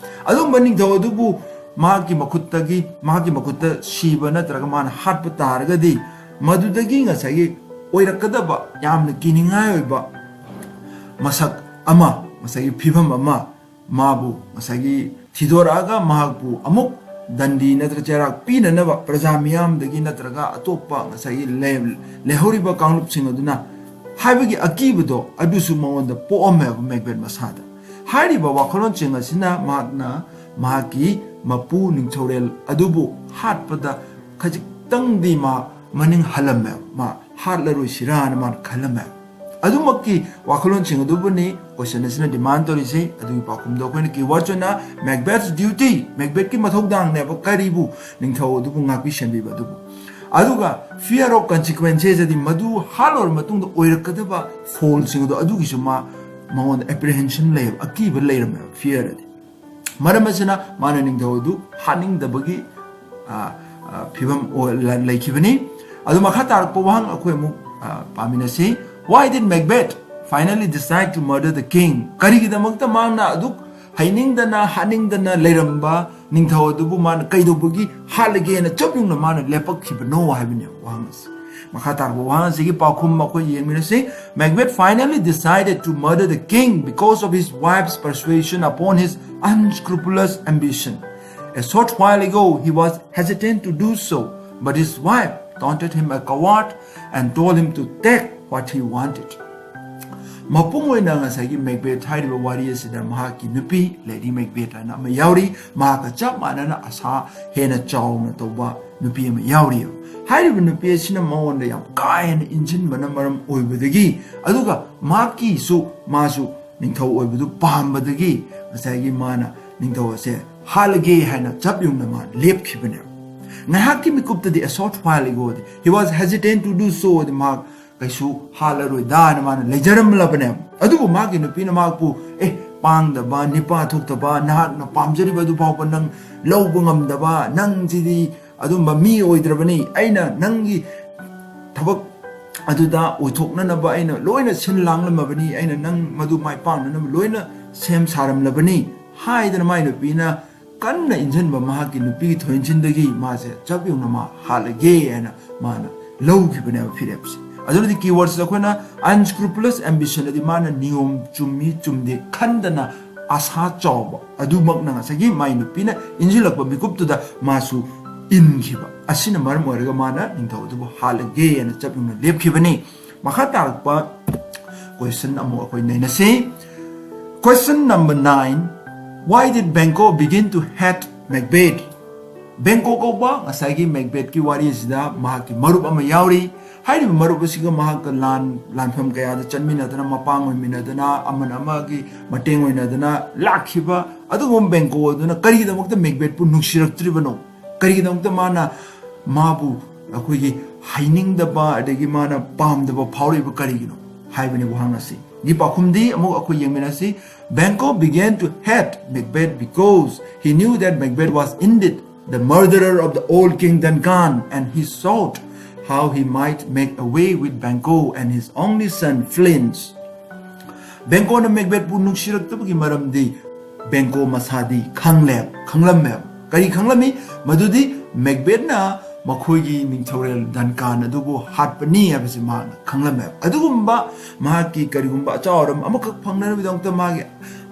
ꯑꯗꯨꯝꯕ ꯅꯤꯡꯊꯧ ꯑꯗꯨꯕꯨ ꯃꯍꯥꯛꯀꯤ ꯃꯈꯨꯠꯇꯒꯤ, ꯃꯍꯥꯛꯀꯤ ꯃꯈꯨꯠꯇ ꯁꯤꯕ ꯅꯠꯇ꯭ꯔꯒ ꯃꯥꯅ ꯍꯥꯠꯄ ꯇꯥꯔꯒꯗꯤ, ꯃꯗꯨꯗꯒꯤ ꯉꯁꯥꯏꯒꯤ ꯑꯣꯏꯔꯛꯀꯗꯕ ꯌꯥꯝꯅ ꯀꯤꯅꯤꯡꯉꯥꯏ ꯑꯣꯏꯕ ꯃꯁꯛ ꯑꯃ, ꯉꯁꯥꯏꯒꯤ ꯐꯤꯕꯝ ꯑꯃ, ꯃꯥꯕꯨ ꯉꯁꯥꯏꯒꯤ ꯊꯤꯗꯣꯔꯛꯑꯒ ꯃꯍꯥꯛꯄꯨ ꯑꯃꯨꯛ ꯗꯟꯗꯤ ꯅꯠꯇ꯭ꯔꯒ ꯆꯩꯔꯥꯛ ꯄꯤꯅꯅꯕ ꯄ꯭ꯔꯖꯥ ꯃꯤꯌꯥꯝꯗꯒꯤ ꯅꯠꯇ꯭ꯔꯒ ꯑꯇꯣꯞꯄ ꯉꯁꯥꯏꯒꯤ ꯂꯩ-, ꯂꯩꯍꯧꯔꯤꯕ ꯀꯥꯡꯂꯨꯞꯁꯤꯡ ꯑꯗꯨꯅ ꯍꯥꯏꯕꯒꯤ ꯑꯀꯤꯕꯗꯣ ꯑꯗꯨꯁꯨ ꯃꯉꯣꯟꯗ ꯄꯣꯛꯑꯝꯃꯦꯕ ꯃꯦꯛꯕꯦꯠ ꯃꯁꯥꯗ꯫ ꯍꯥꯏꯔꯤꯕ ꯋꯥꯈꯜꯂꯣꯟꯁꯤꯡ ꯑꯁꯤꯅ ꯃꯍꯥꯛꯅ ꯃꯍꯥꯛꯀꯤ ꯃꯄꯨ ꯅꯤꯡꯊꯧꯔꯦꯜ ꯑꯗꯨꯕꯨ ꯍꯥꯠꯄꯗ ꯈꯖꯤꯛꯇꯪꯗꯤ ꯃꯥ ꯃꯅꯤꯡ ꯍꯜꯂꯝꯃꯦꯕ, ꯃꯥ ꯍꯥꯠꯂꯔꯣꯏꯁꯤꯔꯥꯅ ꯃꯥꯅ ꯈꯜꯂꯝꯃꯦꯕ꯫ ꯑꯗꯨꯃꯛꯀꯤ ꯋꯥꯈꯜꯂꯣꯟꯁꯤꯡ ꯑꯗꯨꯕꯨꯅꯤ question ꯑꯁꯤꯅ demand ꯇꯧꯔꯤꯁꯤ꯫ ꯑꯗꯨꯒꯤ ꯄꯥꯎꯈꯨꯝꯗꯣ ꯑꯩꯈꯣꯏꯅ keywords ꯑꯣꯏꯅ Macbeth's duty, ꯃꯦꯛꯕꯦꯠꯀꯤ ꯃꯊꯧꯗꯥꯡꯅꯦꯕ꯫ ꯀꯔꯤꯕꯨ? ꯅꯤꯡꯊꯧ ꯑꯗꯨꯕꯨ ꯉꯥꯛꯄꯤ ꯁꯦꯟꯕꯤꯕ ꯑꯗꯨꯕꯨ꯫ ꯑꯗꯨꯒ fear of consequences ꯑꯗꯤ ꯃꯗꯨ ꯍꯥꯠꯂꯨꯔ ꯃꯇꯨꯡꯗ ꯑꯣꯏꯔꯛꯀꯗꯕ ꯐꯣꯜꯁꯤꯡ ꯑꯗꯣ ꯑꯗꯨꯒꯤꯁꯨ ꯃꯥ, ꯃꯉꯣꯟꯗ apprehension ꯂꯩꯌꯦꯕ, ꯑꯀꯤꯕ ꯂꯩꯔꯝꯃꯦꯕ, fear ꯑꯗꯤ꯫ ꯃꯔꯝ ꯑꯁꯤꯅ ꯃꯥꯅ ꯅꯤꯡꯊꯧ ꯑꯗꯨ ꯍꯥꯠꯅꯤꯡꯗꯕꯒꯤ, ꯑ, ꯑ, ꯐꯤꯕꯝ ꯑꯣꯏ-, ꯂ-, ꯂꯩꯈꯤꯕꯅꯤ꯫ ꯑꯗꯨ ꯃꯈꯥ ꯇꯥꯔꯛꯄ ꯋꯥꯍꯪ ꯑꯩꯈꯣꯏ ꯑꯃꯨꯛ, ꯑ, ꯄꯥꯃꯤꯟꯅꯁꯤ꯫ Why did Macbeth finally decide to murder the king? ꯀꯔꯤꯒꯤꯗꯃꯛꯇ ꯃꯥꯅ ꯑꯗꯨꯛ ꯍꯩꯅꯤꯡꯗꯅ ꯍꯥꯠꯅꯤꯡꯗꯅ ꯂꯩꯔꯝꯕ ꯅꯤꯡꯊꯧ ꯑꯗꯨꯕꯨ ꯃꯥꯅ ꯀꯩꯗꯧꯕꯒꯤ ꯍꯥꯠꯂꯒꯦꯅ ꯆꯞ ꯌꯨꯡꯅ ꯃꯥꯅ ꯂꯦꯞꯄꯛꯈꯤꯕꯅꯣ ꯍꯥꯏꯕꯅꯦꯕ ꯋꯥꯍꯪ ꯑꯁꯤ꯫ ꯃꯈꯥ ꯇꯥꯔꯛꯄ ꯋꯥꯍꯪ ꯑꯁꯤꯒꯤ ꯄꯥꯎꯈꯨꯝ ꯑꯩꯈꯣꯏ ꯌꯦꯡꯃꯤꯟꯅꯁꯤ꯫ Macbeth finally decided to murder the king because of his wife's persuasion upon his unscrupulous ambition. A short while ago, he was hesitant to do so, but his wife taunted him a coward and told him to take what he wanted. ꯃꯄꯨꯡ ꯑꯣꯏꯅ ꯉꯁꯥꯏꯒꯤ Macbeth ꯍꯥꯏꯔꯤꯕ ꯋꯥꯔꯤ ꯑꯁꯤꯗ ꯃꯍꯥꯛꯀꯤ ꯅꯨꯄꯤ lady Macbeth ꯍꯥꯏꯅ ꯑꯃ ꯌꯥꯎꯔꯤ꯫ ꯃꯍꯥꯛꯀ ꯆꯞ ꯃꯥꯟꯅꯅ ꯑꯁꯥ ꯍꯦꯟꯅ ꯆꯥꯎꯅ ꯇꯧꯕ ꯅꯨꯄꯤ ꯑꯃ ꯌꯥꯎꯔꯤꯑꯕ꯫ ꯍꯥꯏꯔꯤꯕ ꯅꯨꯄꯤ ꯑꯁꯤꯅ ꯃꯉꯣꯟꯗ ꯌꯥꯝ ꯀꯥ ꯍꯦꯟꯅ ꯏꯟꯁꯤꯟꯕꯅ ꯃꯔꯝ ꯑꯣꯏꯕꯗꯒꯤ, ꯑꯗꯨꯒ ꯃꯍꯥꯛꯀꯤꯁꯨ, ꯃꯥꯁꯨ ꯅꯤꯡꯊꯧ ꯑꯣꯏꯕꯗꯨ ꯄꯥꯝꯕꯗꯒꯤ ꯉꯁꯥꯏꯒꯤ ꯃꯥꯅ ꯅꯤꯡꯊꯧ ꯑꯁꯦ ꯍꯥꯠꯂꯒꯦ ꯍꯥꯏꯅ ꯆꯞ ꯌꯨꯡꯅ ꯃꯥ ꯂꯦꯞꯈꯤꯕꯅꯦꯕ꯫ ꯉꯥꯏꯍꯥꯛꯀꯤ ꯃꯤꯀꯨꯞꯇꯗꯤ, a short while ago, he was hesitant to do so, ꯃꯍꯥꯛ ꯀꯩꯁꯨ ꯍꯥꯠꯂꯔꯣꯏꯗꯥꯅ ꯃꯥꯅ ꯂꯩꯖꯔꯝꯂꯕꯅꯦꯕ꯫ ꯑꯗꯨꯕꯨ ꯃꯥꯒꯤ ꯅꯨꯄꯤꯅ ꯃꯍꯥꯛꯄꯨ, "ꯑꯦ, ꯄꯥꯡꯗꯕ, ꯅꯤꯄꯥ ꯊꯣꯛꯇꯕ, ꯅꯍꯥꯛꯅ ꯄꯥꯝꯖꯔꯤꯕ ꯑꯗꯨ ꯐꯥꯎꯕ ꯅꯪ ꯂꯧꯕ ꯉꯝꯗꯕ, ꯅꯪꯁꯤꯗꯤ ꯑꯗꯨꯝꯕ ꯃꯤ ꯑꯣꯏꯗ꯭ꯔꯕꯅꯤ꯫ ꯑꯩꯅ ꯅꯪꯒꯤ ꯊꯕꯛ ꯑꯗꯨꯗ ꯑꯣꯏꯊꯣꯛꯅꯅꯕ ꯑꯩꯅ ꯂꯣꯏꯅ ꯁꯤꯟ ꯂꯥꯡꯂꯝꯃꯕꯅꯤ, ꯑꯩꯅ ꯅꯪ ꯃꯗꯨ ꯃꯥꯏ ꯄꯥꯛꯅꯅꯕ ꯂꯣꯏꯅ ꯁꯦꯝ ꯁꯥꯔꯝꯂꯕꯅꯤ" ꯍꯥꯏꯗꯅ ꯃꯥꯏ ꯅꯨꯄꯤꯅ ꯀꯟꯅ ꯏꯟꯖꯟꯕ ꯃꯍꯥꯛꯀꯤ ꯅꯨꯄꯤꯒꯤ ꯊꯣꯏꯏꯟꯁꯤꯟꯗꯒꯤ ꯃꯥꯁꯦ ꯆꯞ ꯌꯨꯡꯅ ꯃꯥ ꯍꯥꯠꯂꯒꯦ ꯍꯥꯏꯅ ꯃꯥꯅ ꯂꯧꯈꯤꯕꯅꯦꯕ ꯐꯤꯔꯦꯞꯁꯦ꯫ ꯑꯗꯨꯅꯗꯤ keywords ꯑꯩꯈꯣꯏꯅ unscrupulous ambition ꯑꯗꯤ ꯃꯥꯅ ꯅꯤꯌꯣꯝ ꯆꯨꯝꯃꯤ ꯆꯨꯝꯗꯦ ꯈꯟꯗꯅ ꯑꯁꯥ ꯆꯥꯎꯕ ꯑꯗꯨꯃꯛꯅ ꯉꯁꯥꯏꯒꯤ ꯃꯥꯏ ꯅꯨꯄꯤꯅ ꯏꯟꯁꯤꯜꯂꯛꯄ ꯃꯤꯀꯨꯞꯇꯨꯗ ꯃꯥꯁꯨ ꯏꯟꯈꯤꯕ ꯑꯁꯤꯅ ꯃꯔꯝ ꯑꯣꯏꯔꯒ ꯃꯥꯅ ꯅꯤꯡꯊꯧ ꯑꯗꯨꯕꯨ ꯍꯥꯠꯂꯒꯦ ꯍꯥꯏꯅ ꯆꯞ ꯌꯨꯡꯅ ꯂꯦꯞꯈꯤꯕꯅꯤ꯫ ꯃꯈꯥ ꯇꯥꯔꯛꯄ question ꯑꯃꯨꯛ ꯑꯩꯈꯣꯏ ꯅꯩꯅꯁꯤ꯫ Question number nine, why did Banquo begin to hate Macbeth? ꯕꯦꯡꯀꯣ ꯀꯧꯕ ꯉꯁꯥꯏꯒꯤ ꯃꯦꯛꯕꯦꯠꯀꯤ ꯋꯥꯔꯤ ꯑꯁꯤꯗ ꯃꯍꯥꯛꯀꯤ ꯃꯔꯨꯞ ꯑꯃ ꯌꯥꯎꯔꯤ꯫ ꯍꯥꯏꯔꯤꯕ ꯃꯔꯨꯞ ꯑꯁꯤꯒ ꯃꯍꯥꯛꯀ ꯂꯥꯟ, ꯂꯥꯟꯐꯝ ꯀꯌꯥꯗ ꯆꯠꯃꯤꯟꯅꯗꯅ, ꯃꯄꯥꯡ ꯑꯣꯏꯃꯤꯟꯅꯗꯅ, ꯑꯃꯅ ꯑꯃꯒꯤ ꯃꯇꯦꯡ ꯑꯣꯏꯅꯗꯅ ꯂꯥꯛꯈꯤꯕ ꯑꯗꯨꯒꯨꯝꯕ ꯕꯦꯡꯀꯣ ꯑꯗꯨꯅ ꯀꯔꯤꯒꯤꯗꯃꯛꯇ ꯃꯦꯛꯕꯦꯠꯄꯨ ꯅꯨꯡꯁꯤꯔꯛꯇ꯭ꯔꯤꯕꯅꯣ? ꯀꯔꯤꯒꯤꯗꯃꯛꯇ ꯃꯥꯅ ꯃꯥꯕꯨ ꯑꯩꯈꯣꯏꯒꯤ ꯍꯩꯅꯤꯡꯗꯕ, ꯑꯗꯒꯤ ꯃꯥꯅ ꯄꯥꯝꯗꯕ ꯐꯥꯎꯔꯛꯏꯕ ꯀꯔꯤꯒꯤꯅꯣ ꯍꯥꯏꯕꯅꯤ ꯋꯥꯍꯪ ꯑꯁꯤ꯫ ꯒꯤ ꯄꯥꯎꯈꯨꯝꯗꯤ ꯑꯃꯨꯛ ꯑꯩꯈꯣꯏ ꯌꯦꯡꯃꯤꯟꯅꯁꯤ꯫ Banquo began to hate Macbeth because he knew that Macbeth was indeed the murderer of the old King Duncan, and he sought how he might make away with Banquo and his only son Flint. ꯕꯦꯡꯀꯣꯅ ꯃꯦꯛꯕꯦꯠꯄꯨ ꯅꯨꯡꯁꯤꯔꯛꯇꯕꯒꯤ ꯃꯔꯝꯗꯤ ꯕꯦꯡꯀꯣ ꯃꯁꯥꯗꯤ ꯈꯪꯂꯦ, ꯈꯪꯂꯝꯃꯦꯕ꯫ ꯀꯔꯤ ꯈꯪꯂꯝꯃꯤ? ꯃꯗꯨꯗꯤ ꯃꯦꯛꯕꯦꯠꯅ ꯃꯈꯣꯏꯒꯤ ꯅꯤꯡꯊꯧꯔꯦꯜ ꯗꯟꯀꯥꯟ ꯑꯗꯨꯕꯨ ꯍꯥꯠꯄꯅꯤ ꯍꯥꯏꯕꯁꯤ ꯃꯍꯥꯛꯅ ꯈꯪꯂꯝꯃꯦꯕ꯫ ꯑꯗꯨꯒꯨꯝꯕ ꯃꯍꯥꯛꯀꯤ ꯀꯔꯤꯒꯨꯝꯕ ꯑꯆꯥꯎ ꯑꯔꯝ ꯑꯃꯈꯛ ꯐꯪꯅꯅꯕꯒꯤꯗꯃꯛꯇ, ꯃꯥꯒꯤ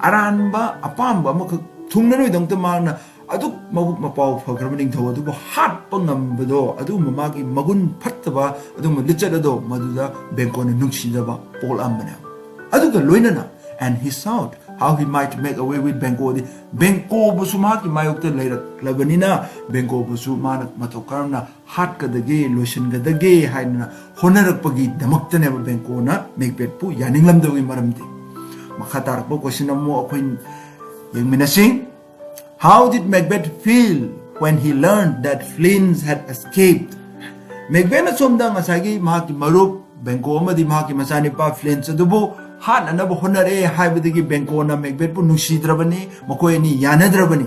ꯑꯔꯥꯟꯕ ꯑꯄꯥꯝꯕ ꯑꯃꯈꯛ ꯊꯨꯡꯅꯅꯕꯒꯤꯗꯃꯛꯇ ꯃꯍꯥꯛꯅ ꯑꯗꯨꯛ ꯃꯕꯨꯛ ꯃꯄꯥꯎ ꯐꯈ꯭ꯔꯕ ꯅꯤꯡꯊꯧ ꯑꯗꯨꯕꯨ ꯍꯥꯠꯄ ꯉꯝꯕꯗꯣ, ꯑꯗꯨꯒꯨꯝꯕ ꯃꯥꯒꯤ ꯃꯒꯨꯟ ꯐꯠꯇꯕ ꯑꯗꯨꯒꯨꯝꯕ ꯂꯤꯆꯠ ꯑꯗꯣ ꯃꯗꯨꯗ ꯕꯦꯡꯀꯣꯅ ꯅꯨꯡꯁꯤꯖꯕ ꯄꯣꯛꯂꯛꯑꯝꯕꯅꯦꯕ꯫ ꯑꯗꯨꯒ ꯂꯣꯏꯅꯅ, "And he sought how he might make away with ꯕꯦꯡꯀꯣ"ꯗꯤ, ꯕꯦꯡꯀꯣꯕꯨꯁꯨ ꯃꯍꯥꯛꯀꯤ ꯃꯥꯌꯣꯛꯇ ꯂꯩꯔꯛꯂꯕꯅꯤꯅ, ꯕꯦꯡꯀꯣꯕꯨꯁꯨ ꯃꯥꯅ ꯃꯇꯧ ꯀꯔꯝꯅ ꯍꯥꯠꯀꯗꯒꯦ, ꯂꯣꯏꯁꯤꯟꯒꯗꯒꯦ ꯍꯥꯏꯗꯅ ꯍꯣꯠꯅꯔꯛꯄꯒꯤꯗꯃꯛꯇꯅꯦꯕ ꯕꯦꯡꯀꯣꯅ ꯃꯦꯛꯕꯦꯠꯄꯨ ꯌꯥꯅꯤꯡꯂꯝꯗꯕꯒꯤ ꯃꯔꯝꯗꯤ꯫ ꯃꯈꯥ ꯇꯥꯔꯛꯄ ꯀꯣꯏꯁꯟ ꯑꯃꯨꯛ ꯑꯩꯈꯣꯏ ꯌꯦꯡꯃꯤꯟꯅꯁꯤ꯫ How did Macbeth feel when he learned that Flint had escaped? ꯃꯦꯛꯕꯦꯠꯅ ꯁꯣꯝꯗ ꯉꯁꯥꯏꯒꯤ ꯃꯍꯥꯛꯀꯤ ꯃꯔꯨꯞ ꯕꯦꯡꯀꯣ ꯑꯃꯗꯤ ꯃꯍꯥꯛꯀꯤ ꯃꯆꯥꯅꯤꯄꯥ ꯐ꯭ꯂꯤꯟꯁ ꯑꯗꯨꯕꯨ ꯍꯥꯠꯅꯅꯕ ꯍꯣꯠꯅꯔꯦ ꯍꯥꯏꯕꯗꯒꯤ ꯕꯦꯡꯀꯣꯅ ꯃꯦꯛꯕꯦꯠꯄꯨ ꯅꯨꯡꯁꯤꯗ꯭ꯔꯕꯅꯤ, ꯃꯈꯣꯏ ꯑꯅꯤ ꯌꯥꯅꯗ꯭ꯔꯕꯅꯤ꯫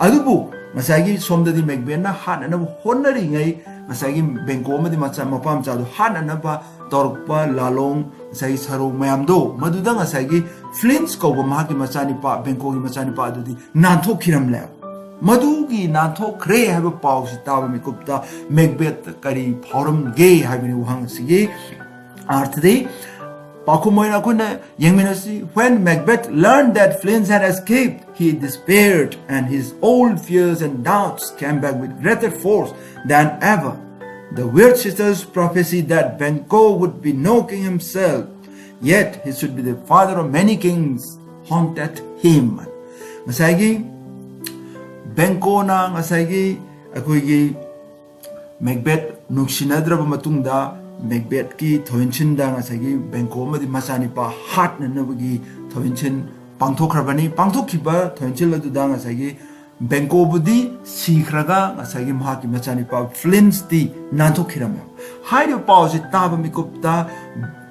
ꯑꯗꯨꯕꯨ ꯉꯁꯥꯏꯒꯤ ꯁꯣꯝꯗꯗꯤ ꯃꯦꯛꯕꯦꯠꯅ ꯍꯥꯠꯅꯅꯕ ꯍꯣꯠꯅꯔꯤꯉꯩ, ꯉꯁꯥꯏꯒꯤ ꯕꯦꯡꯀꯣ ꯑꯃꯗꯤ ꯃꯆꯥ, ꯃꯄꯥ ꯃꯆꯥꯗꯨ ꯍꯥꯠꯅꯅꯕ ꯇꯧꯔꯛꯄ ꯂꯥꯂꯣꯡ, ꯉꯁꯥꯏꯒꯤ ꯁꯔꯧ ꯃꯌꯥꯝꯗꯣ, ꯃꯗꯨꯗ ꯉꯁꯥꯏꯒꯤ ꯐ꯭ꯂꯤꯟꯁ ꯀꯧꯕ ꯃꯍꯥꯛꯀꯤ ꯃꯆꯥꯅꯤꯄꯥ, ꯕꯦꯡꯀꯣꯒꯤ ꯃꯆꯥꯅꯤꯄꯥ ꯑꯗꯨꯗꯤ ꯅꯥꯟꯊꯣꯛꯈꯤꯔꯝꯂꯦꯕ꯫ ꯃꯗꯨꯒꯤ ꯅꯥꯟꯊꯣꯛꯈ꯭ꯔꯦ ꯍꯥꯏꯕ ꯄꯥꯎꯁꯤ ꯇꯥꯕ ꯃꯤꯀꯨꯞꯇ ꯃꯦꯛꯕꯦꯠꯇ ꯀꯔꯤ ꯐꯥꯎꯔꯝꯒꯦ ꯍꯥꯏꯕꯅꯤ ꯋꯥꯍꯪ ꯑꯁꯤꯒꯤ ꯑꯥꯔꯊꯗꯤ꯫ ꯄꯥꯎꯈꯨꯝ ꯑꯣꯏꯅ ꯑꯩꯈꯣꯏꯅ ꯌꯦꯡꯃꯤꯟꯅꯁꯤ꯫ When Macbeth learned that Flint had escaped, he despaired, and his old fears and doubts came back with greater force than ever. The Weird Sisters' prophecy that Banquo would be no king himself, yet he should be the father of many kings, haunted him. ꯉꯁꯥꯏꯒꯤ ꯕꯦꯡꯀꯣꯅ ꯉꯁꯥꯏꯒꯤ ꯑꯩꯈꯣꯏꯒꯤ Macbeth ꯅꯨꯡꯁꯤꯅꯗ꯭ꯔꯕ ꯃꯇꯨꯡꯗ, ꯃꯦꯛꯕꯦꯠꯀꯤ ꯊꯣꯏꯟꯁꯤꯟꯗ ꯉꯁꯥꯏꯒꯤ ꯕꯦꯡꯀꯣ ꯑꯃꯗꯤ ꯃꯆꯥꯅꯤꯄꯥ ꯍꯥꯠꯅꯅꯕꯒꯤ ꯊꯣꯏꯟꯁꯤꯟ ꯄꯥꯡꯊꯣꯛꯈ꯭ꯔꯕꯅꯤ꯫ ꯄꯥꯡꯊꯣꯛꯈꯤꯕ ꯊꯣꯏꯟꯁꯤꯜ ꯑꯗꯨꯗ ꯉꯁꯥꯏꯒꯤ ꯕꯦꯡꯀꯣꯕꯨꯗꯤ ꯁꯤꯈ꯭ꯔꯒ, ꯉꯁꯥꯏꯒꯤ ꯃꯍꯥꯛꯀꯤ ꯃꯆꯥꯅꯤꯄꯥ ꯐ꯭ꯂꯤꯟꯁꯇꯤ ꯅꯥꯟꯊꯣꯛꯈꯤꯔꯝꯃꯦ꯫ ꯍꯥꯏꯔꯤꯕ ꯄꯥꯎꯁꯤ ꯇꯥꯕ ꯃꯤꯀꯨꯞꯇ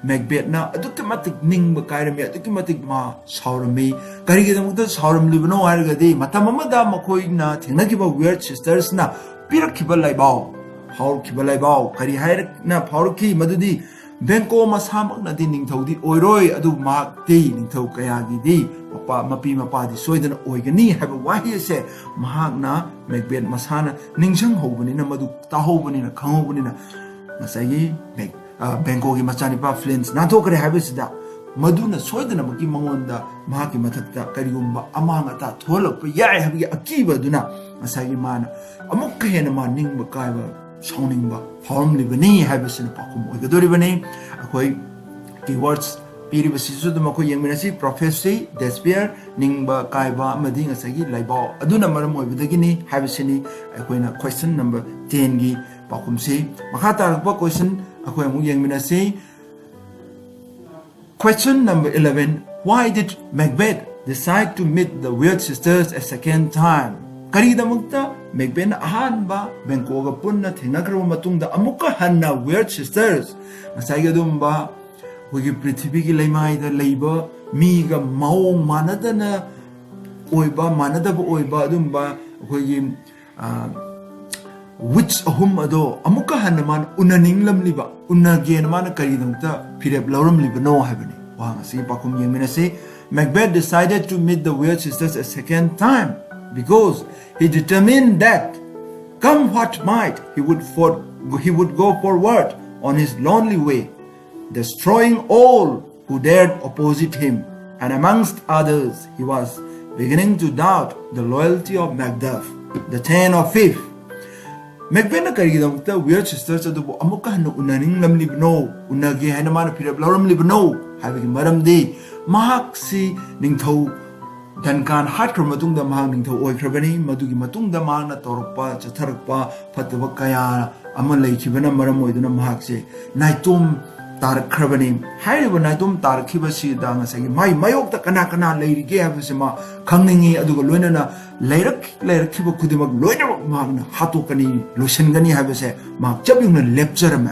ꯃꯦꯛꯕꯦꯠꯅ ꯑꯗꯨꯛꯀꯤ ꯃꯇꯤꯛ ꯅꯤꯡꯕ ꯀꯥꯏꯔꯝꯃꯤ, ꯑꯗꯨꯛꯀꯤ ꯃꯇꯤꯛ ꯃꯥ ꯁꯥꯎꯔꯝꯃꯤ꯫ ꯀꯔꯤꯒꯤꯗꯃꯛꯇ ꯁꯥꯎꯔꯝꯂꯤꯕꯅꯣ ꯍꯥꯏꯔꯒꯗꯤ, ꯃꯇꯝ ꯑꯃꯗ ꯃꯈꯣꯏꯅ ꯊꯦꯡꯅꯈꯤꯕ ꯋꯤꯌꯔꯗ ꯁꯤꯁꯇꯔꯁꯅ ꯄꯤꯔꯛꯈꯤꯕ ꯂꯥꯏꯕꯥꯎ, ꯐꯥꯎꯔꯛꯈꯤꯕ ꯂꯥꯏꯕꯥꯎ ꯀꯔꯤ ꯍꯥꯏꯅ ꯐꯥꯎꯔꯛꯈꯤ? ꯃꯗꯨꯗꯤ ꯕꯦꯡꯀꯣ ꯃꯁꯥꯃꯛꯅꯗꯤ ꯅꯤꯡꯊꯧꯗꯤ ꯑꯣꯏꯔꯣꯏ, ꯑꯗꯨꯕꯨ ꯃꯍꯥꯛꯇꯤ ꯅꯤꯡꯊꯧ ꯀꯌꯥꯒꯤꯗꯤ ꯃꯄꯥ, ꯃꯄꯤ ꯃꯄꯥꯗꯤ ꯁꯣꯏꯗꯅ ꯑꯣꯏꯒꯅꯤ ꯍꯥꯏꯕ ꯋꯥꯍꯩ ꯑꯁꯦ ꯃꯍꯥꯛꯅ, ꯃꯦꯛꯕꯦꯠ ꯃꯁꯥꯅ ꯅꯤꯡꯁꯤꯡꯍꯧꯕꯅꯤꯅ, ꯃꯗꯨ ꯇꯥꯍꯧꯕꯅꯤꯅ, ꯈꯪꯍꯧꯕꯅꯤꯅ, ꯉꯁꯥꯏꯒꯤ ꯃꯦꯛ-, ꯑ, ꯕꯦꯡꯀꯣꯒꯤ ꯃꯆꯥꯅꯤꯄꯥ ꯐ꯭ꯂꯦꯟꯁ ꯅꯥꯟꯊꯣꯛꯈ꯭ꯔꯦ ꯍꯥꯏꯕꯁꯤꯗ, ꯃꯗꯨꯅ ꯁꯣꯏꯗꯅꯃꯛꯀꯤ ꯃꯉꯣꯟꯗ ꯃꯍꯥꯛꯀꯤ ꯃꯊꯛꯇ ꯀꯔꯤꯒꯨꯝꯕ ꯑꯃꯥꯡ ꯑꯇꯥ ꯊꯣꯛꯍꯜꯂꯛꯄ ꯌꯥꯏ ꯍꯥꯏꯕꯒꯤ ꯑꯀꯤꯕ ꯑꯗꯨꯅ ꯉꯁꯥꯏꯒꯤ ꯃꯥꯅ ꯑꯃꯨꯛꯀ ꯍꯦꯟꯅ ꯃꯥ ꯅꯤꯡꯕ ꯀꯥꯏꯕ, ꯁꯥꯎꯅꯤꯡꯕ ꯐꯥꯎꯔꯝꯂꯤꯕꯅꯤ ꯍꯥꯏꯕꯁꯤꯅ ꯄꯥꯎꯈꯨꯝ ꯑꯣꯏꯒꯗꯧꯔꯤꯕꯅꯤ꯫ ꯑꯩꯈꯣꯏ keywords ꯄꯤꯔꯤꯕꯁꯤꯁꯨ ꯑꯗꯨꯝ ꯑꯩꯈꯣꯏ ꯌꯦꯡꯃꯤꯟꯅꯁꯤ꯫ Prophecy, despair, ꯅꯤꯡꯕ ꯀꯥꯏꯕ, ꯑꯃꯗꯤ ꯉꯁꯥꯏꯒꯤ ꯂꯥꯏꯕꯥꯎ ꯑꯗꯨꯅ ꯃꯔꯝ ꯑꯣꯏꯕꯗꯒꯤꯅꯤ ꯍꯥꯏꯕꯁꯤꯅꯤ ꯑꯩꯈꯣꯏꯅ question number ten ꯒꯤ ꯄꯥꯎꯈꯨꯝꯁꯤ꯫ ꯃꯈꯥ ꯇꯥꯔꯛꯄ question ꯑꯩꯈꯣꯏ ꯑꯃꯨꯛ ꯌꯦꯡꯃꯤꯟꯅꯁꯤ꯫ Question number eleven, why did Macbeth decide to meet the Weird Sisters a second time? ꯀꯔꯤꯒꯤꯗꯃꯛꯇ ꯃꯦꯛꯕꯦꯠꯅ ꯑꯍꯥꯟꯕ ꯕꯦꯡꯀꯣꯒ ꯄꯨꯟꯅ ꯊꯦꯡꯅꯈ꯭ꯔꯕ ꯃꯇꯨꯡꯗ ꯑꯃꯨꯛꯀ ꯍꯟꯅ Weird Sisters, ꯉꯁꯥꯏꯒꯤ ꯑꯗꯨꯝꯕ ꯑꯩꯈꯣꯏꯒꯤ ꯄ꯭ꯔꯤꯊꯤꯕꯤꯒꯤ ꯂꯩꯃꯥꯏꯗ ꯂꯩꯕ ꯃꯤꯒ ꯃꯑꯣꯡ ꯃꯥꯟꯅꯗꯅ ꯑꯣꯏꯕ, ꯃꯥꯟꯅꯗꯕ ꯑꯣꯏꯕ ꯑꯗꯨꯝꯕ ꯑꯩꯈꯣꯏꯒꯤ ꯋꯤꯠꯁ ꯑꯍꯨꯝ ꯑꯗꯣ ꯑꯃꯨꯛꯀ ꯍꯟꯅ ꯃꯥꯅ ꯎꯅꯅꯤꯡꯂꯝꯂꯤꯕ, ꯎꯅꯒꯦꯅ ꯃꯥꯅ ꯀꯔꯤꯒꯤꯗꯃꯛꯇ ꯐꯤꯔꯦꯞ ꯂꯧꯔꯝꯂꯤꯕꯅꯣ ꯍꯥꯏꯕꯅꯤ꯫ ꯋꯥꯍꯪ ꯑꯁꯤꯒꯤ ꯄꯥꯎꯈꯨꯝ ꯌꯦꯡꯃꯤꯟꯅꯁꯤ꯫ Macbeth decided to meet the Weird Sisters a second time because he determined that, come what might, he would, for, he would go forward on his lonely way, destroying all who dared opposite him, and amongst others, he was beginning to doubt the loyalty of Macduff, the Thane of Fife. ꯃꯦꯛꯕꯦꯠꯅ ꯀꯔꯤꯒꯤꯗꯃꯛꯇ ꯋꯤꯌꯔ sisters ꯑꯗꯨꯕꯨ ꯑꯃꯨꯛꯀ ꯍꯟꯅ ꯎꯅꯅꯤꯡꯂꯝꯂꯤꯕꯅꯣ, ꯎꯅꯒꯦ ꯍꯥꯏꯅ ꯃꯥꯅ ꯐꯤꯔꯦꯞ ꯂꯧꯔꯝꯂꯤꯕꯅꯣ ꯍꯥꯏꯕꯒꯤ ꯃꯔꯝꯗꯤ, ꯃꯍꯥꯛꯁꯤ ꯅꯤꯡꯊꯧ ꯗꯟꯀꯥꯟ ꯍꯥꯠꯈ꯭ꯔꯕ ꯃꯇꯨꯡꯗ ꯃꯍꯥꯛ ꯅꯤꯡꯊꯧ ꯑꯣꯏꯈ꯭ꯔꯕꯅꯤ꯫ ꯃꯗꯨꯒꯤ ꯃꯇꯨꯡꯗ ꯃꯍꯥꯛꯅ ꯇꯧꯔꯛꯄ, ꯆꯠꯊꯔꯛꯄ ꯐꯠꯇꯕ ꯀꯌꯥ ꯑꯃ ꯂꯩꯈꯤꯕꯅ ꯃꯔꯝ ꯑꯣꯏꯗꯨꯅ ꯃꯍꯥꯛꯁꯦ ꯅꯥꯏꯇꯣꯝ ꯇꯥꯔꯛꯈ꯭ꯔꯕꯅꯤ꯫ ꯍꯥꯏꯔꯤꯕ ꯅꯥꯏꯇꯣꯝ ꯇꯥꯔꯛꯈꯤꯕꯁꯤꯗ ꯉꯁꯥꯏꯒꯤ ꯃꯥꯏ ꯃꯥꯌꯣꯛꯇ ꯀꯅꯥ ꯀꯅꯥ ꯂꯩꯔꯤꯒꯦ ꯍꯥꯏꯕꯁꯤ ꯃꯥ ꯈꯪꯅꯤꯡꯉꯤ, ꯑꯗꯨꯒ ꯂꯣꯏꯅꯅ ꯂꯩꯔꯛ-, ꯂꯩꯔꯛꯈꯤꯕ ꯈꯨꯗꯤꯡꯃꯛ ꯂꯣꯏꯅꯃꯛ ꯃꯍꯥꯛꯅ ꯍꯥꯠꯇꯣꯛꯀꯅꯤ, ꯂꯣꯏꯁꯤꯟꯒꯅꯤ ꯍꯥꯏꯕꯁꯦ ꯃꯍꯥꯛ ꯆꯞ ꯌꯨꯡꯅ ꯂꯦꯞꯆꯔꯝꯃꯦ꯫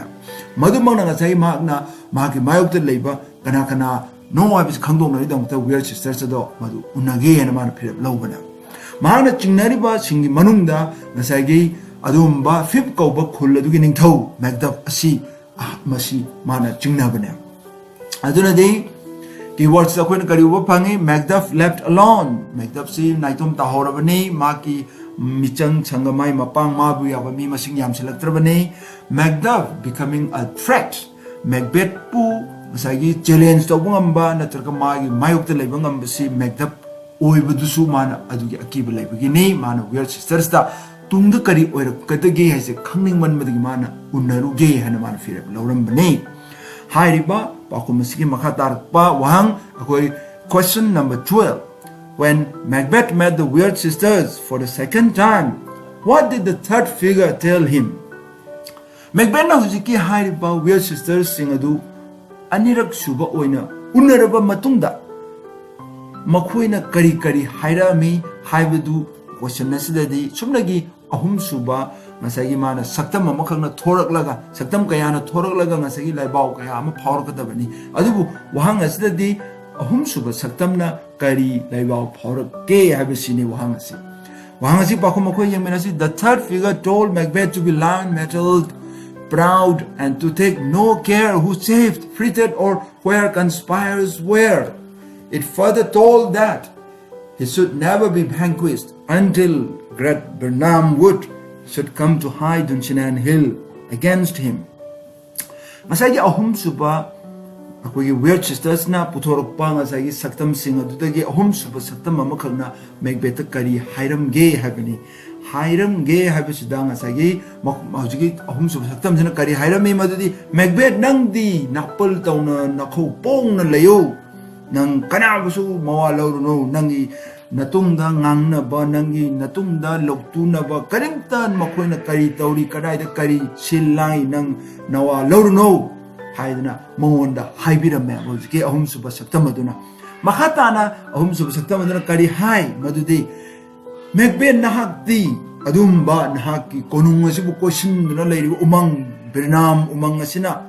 ꯃꯗꯨꯃꯛꯅ ꯉꯁꯥꯏꯒꯤ ꯃꯍꯥꯛꯅ ꯃꯍꯥꯛꯀꯤ ꯃꯥꯌꯣꯛꯇ ꯂꯩꯕ ꯀꯅꯥ ꯀꯅꯥ ꯅꯣ ꯍꯥꯏꯕꯁꯤ ꯈꯪꯗꯣꯛꯅꯕꯒꯤꯗꯃꯛꯇ ꯋꯤꯌꯔ ꯁꯤꯁꯇꯔꯁ ꯑꯗꯣ ꯃꯗꯨ ꯎꯅꯒꯦ ꯍꯥꯏꯅ ꯃꯥꯅ ꯐꯤꯔꯦꯞ ꯂꯧꯕꯅꯦ꯫ ꯃꯍꯥꯛꯅ ꯆꯤꯡꯅꯔꯤꯕꯁꯤꯡꯒꯤ ꯃꯅꯨꯡꯗ ꯉꯁꯥꯏꯒꯤ ꯑꯗꯨꯒꯨꯝꯕ ꯐꯤꯞ ꯀꯧꯕ ꯈꯨꯜ ꯑꯗꯨꯒꯤ ꯅꯤꯡꯊꯧ ꯃꯦꯛꯗꯞ ꯑꯁꯤ ꯃꯁꯤ ꯃꯥꯅ ꯆꯤꯡꯅꯕꯅꯦ꯫ ꯑꯗꯨꯅꯗꯤ keywords ꯑꯩꯈꯣꯏꯅ ꯀꯔꯤ ꯎꯕ ꯐꯪꯉꯤ? Macduff left alone, ꯃꯦꯛꯗꯐꯁꯤ ꯅꯥꯏꯇꯣꯝ ꯇꯥꯍꯧꯔꯕꯅꯤ, ꯃꯍꯥꯛꯀꯤ ꯃꯤꯆꯪ ꯁꯪꯒ ꯃꯥꯏ ꯃꯄꯥꯡ ꯃꯥꯕꯨ ꯌꯥꯕ ꯃꯤ ꯃꯁꯤꯡ ꯌꯥꯝꯁꯤꯜꯂꯛꯇ꯭ꯔꯕꯅꯤ꯫ Macduff becoming a threat, ꯃꯦꯛꯕꯦꯠꯄꯨ ꯉꯁꯥꯏꯒꯤ ꯆꯦꯂꯦꯟꯖ ꯇꯧꯕ ꯉꯝꯕ ꯅꯠꯇ꯭ꯔꯒ ꯃꯥꯒꯤ ꯃꯥꯌꯣꯛꯇ ꯂꯩꯕ ꯉꯝꯕꯁꯤ ꯃꯦꯛꯗꯐ ꯑꯣꯏꯕꯗꯨꯁꯨ ꯃꯥꯅ ꯑꯗꯨꯒꯤ ꯑꯀꯤꯕ ꯂꯩꯕꯒꯤꯅꯤ꯫ ꯃꯥꯅ ꯋꯤꯌꯔ ꯁꯤꯁꯇꯔꯁꯇ ꯇꯨꯡꯗ ꯀꯔꯤ ꯑꯣꯏꯔꯛꯀꯗꯒꯦ ꯍꯥꯏꯁꯦ ꯈꯪꯅꯤꯡꯃꯟꯕꯗꯒꯤ ꯃꯥꯅ ꯎꯅꯔꯨꯒꯦ ꯍꯥꯏꯅ ꯃꯥꯅ ꯐꯤꯔꯦꯞ ꯂꯧꯔꯝꯕꯅꯤ꯫ ꯍꯥꯏꯔꯤꯕ ꯄꯥꯎꯈꯨꯝ ꯑꯁꯤꯒꯤ ꯃꯈꯥ ꯇꯥꯔꯛꯄ ꯋꯥꯍꯪ ꯑꯩꯈꯣꯏ question number twelve, when Macbeth met the Weird Sisters for the second time, what did the third figure tell him? ꯃꯦꯛꯕꯦꯠꯅ ꯍꯧꯖꯤꯛꯀꯤ ꯍꯥꯏꯔꯤꯕ ꯋꯤꯌꯔ ꯁꯤꯁꯇꯔꯁꯤꯡ ꯑꯗꯨ ꯑꯅꯤꯔꯛ ꯁꯨꯕ ꯑꯣꯏꯅ ꯎꯅꯔꯕ ꯃꯇꯨꯡꯗ ꯃꯈꯣꯏꯅ ꯀꯔꯤ ꯀꯔꯤ ꯍꯥꯏꯔꯛꯑꯝꯃꯤ ꯍꯥꯏꯕꯗꯨ question ꯑꯁꯤꯗꯗꯤ ꯁꯨꯞꯅꯒꯤ ꯑꯍꯨꯝꯁꯨꯕ ꯉꯁꯥꯏꯒꯤ ꯃꯥꯅ ꯁꯛꯇꯝ ꯑꯃꯈꯛꯅ ꯊꯣꯔꯛꯂꯒ, ꯁꯛꯇꯝ ꯀꯌꯥꯅ ꯊꯣꯔꯛꯂꯒ ꯉꯁꯥꯏꯒꯤ ꯂꯥꯏꯕꯥꯎ ꯀꯌꯥ ꯑꯃ ꯐꯥꯎꯔꯛꯀꯗꯕꯅꯤ꯫ ꯑꯗꯨꯕꯨ ꯋꯥꯍꯪ ꯑꯁꯤꯗꯗꯤ ꯑꯍꯨꯝꯁꯨꯕ ꯁꯛꯇꯝꯅ ꯀꯔꯤ ꯂꯥꯏꯕꯥꯎ ꯐꯥꯎꯔꯛꯀꯦ ꯍꯥꯏꯕꯁꯤꯅꯤ ꯋꯥꯍꯪ ꯑꯁꯤ꯫ ꯋꯥꯍꯪ ꯑꯁꯤ ꯄꯥꯎꯈꯨꯝ ꯑꯩꯈꯣꯏ ꯌꯦꯡꯃꯤꯟꯅꯁꯤ꯫ The third figure told Macbeth to be lion-mettled, proud, and to take no care who chafed, fretted, or where conspirators were. It further told that he should never be vanquished until great Birnam Wood should come to high Dunsinane Hill against him. ꯉꯁꯥꯏꯒꯤ ꯑꯍꯨꯝꯁꯨꯕ ꯑꯩꯈꯣꯏꯒꯤ ꯋꯤꯌꯔ ꯁꯤꯁꯇꯔꯁꯅ ꯄꯨꯊꯣꯔꯛꯄ ꯉꯁꯥꯏꯒꯤ ꯁꯛꯇꯝꯁꯤꯡ ꯑꯗꯨꯗꯒꯤ ꯑꯍꯨꯝꯁꯨꯕ ꯁꯛꯇꯝ ꯑꯃꯈꯛꯅ ꯃꯦꯛꯕꯦꯠꯇ ꯀꯔꯤ ꯍꯥꯏꯔꯝꯒꯦ ꯍꯥꯏꯕꯅꯤ꯫ ꯍꯥꯏꯔꯝꯒꯦ ꯍꯥꯏꯕꯁꯤꯗ ꯉꯁꯥꯏꯒꯤ ꯃ-, ꯍꯧꯖꯤꯛꯀꯤ ꯑꯍꯨꯝꯁꯨꯕ ꯁꯛꯇꯝꯁꯤꯅ ꯀꯔꯤ ꯍꯥꯏꯔꯝꯃꯤ? ꯃꯗꯨꯗꯤ, "ꯃꯦꯛꯕꯦꯠ, ꯅꯪꯗꯤ ꯅꯥꯄꯜ ꯇꯧꯅ ꯅꯈꯧ ꯄꯣꯡꯅ ꯂꯩꯌꯨ꯫ ꯅꯪ ꯀꯅꯥꯕꯨꯁꯨ ꯃꯋꯥ ꯂꯧꯔꯨꯅꯨ꯫ ꯅꯪꯒꯤ ꯅꯇꯨꯡꯗ ꯉꯥꯡꯅꯕ, ꯅꯪꯒꯤ ꯅꯇꯨꯡꯗ ꯂꯧꯇꯨꯅꯕ ꯀꯔꯤꯝꯇ, ꯃꯈꯣꯏꯅ ꯀꯔꯤ ꯇꯧꯔꯤ, ꯀꯗꯥꯏꯗ ꯀꯔꯤ ꯁꯤꯜ ꯂꯥꯡꯉꯤ, ꯅꯪ ꯅꯋꯥ ꯂꯧꯔꯨꯅꯨ" ꯍꯥꯏꯗꯅ ꯃꯉꯣꯟꯗ ꯍꯥꯏꯕꯤꯔꯝꯃꯦ ꯍꯧꯖꯤꯛꯀꯤ ꯑꯍꯨꯝꯁꯨꯕ ꯁꯛꯇꯝ ꯑꯗꯨꯅ꯫ ꯃꯈꯥ ꯇꯥꯅ ꯑꯍꯨꯝꯁꯨꯕ ꯁꯛꯇꯝ ꯑꯗꯨꯅ ꯀꯔꯤ ꯍꯥꯏ? ꯃꯗꯨꯗꯤ, "ꯃꯦꯛꯕꯦꯠ, ꯅꯍꯥꯛꯇꯤ ꯑꯗꯨꯝꯕ ꯅꯍꯥꯛꯀꯤ ꯀꯣꯅꯨꯡ ꯑꯁꯤꯕꯨ ꯀꯣꯏꯁꯤꯟꯗꯨꯅ ꯂꯩꯔꯤꯕ ꯎꯃꯪ, ꯕꯤꯔꯅꯥꯝ ꯎꯃꯪ ꯑꯁꯤꯅ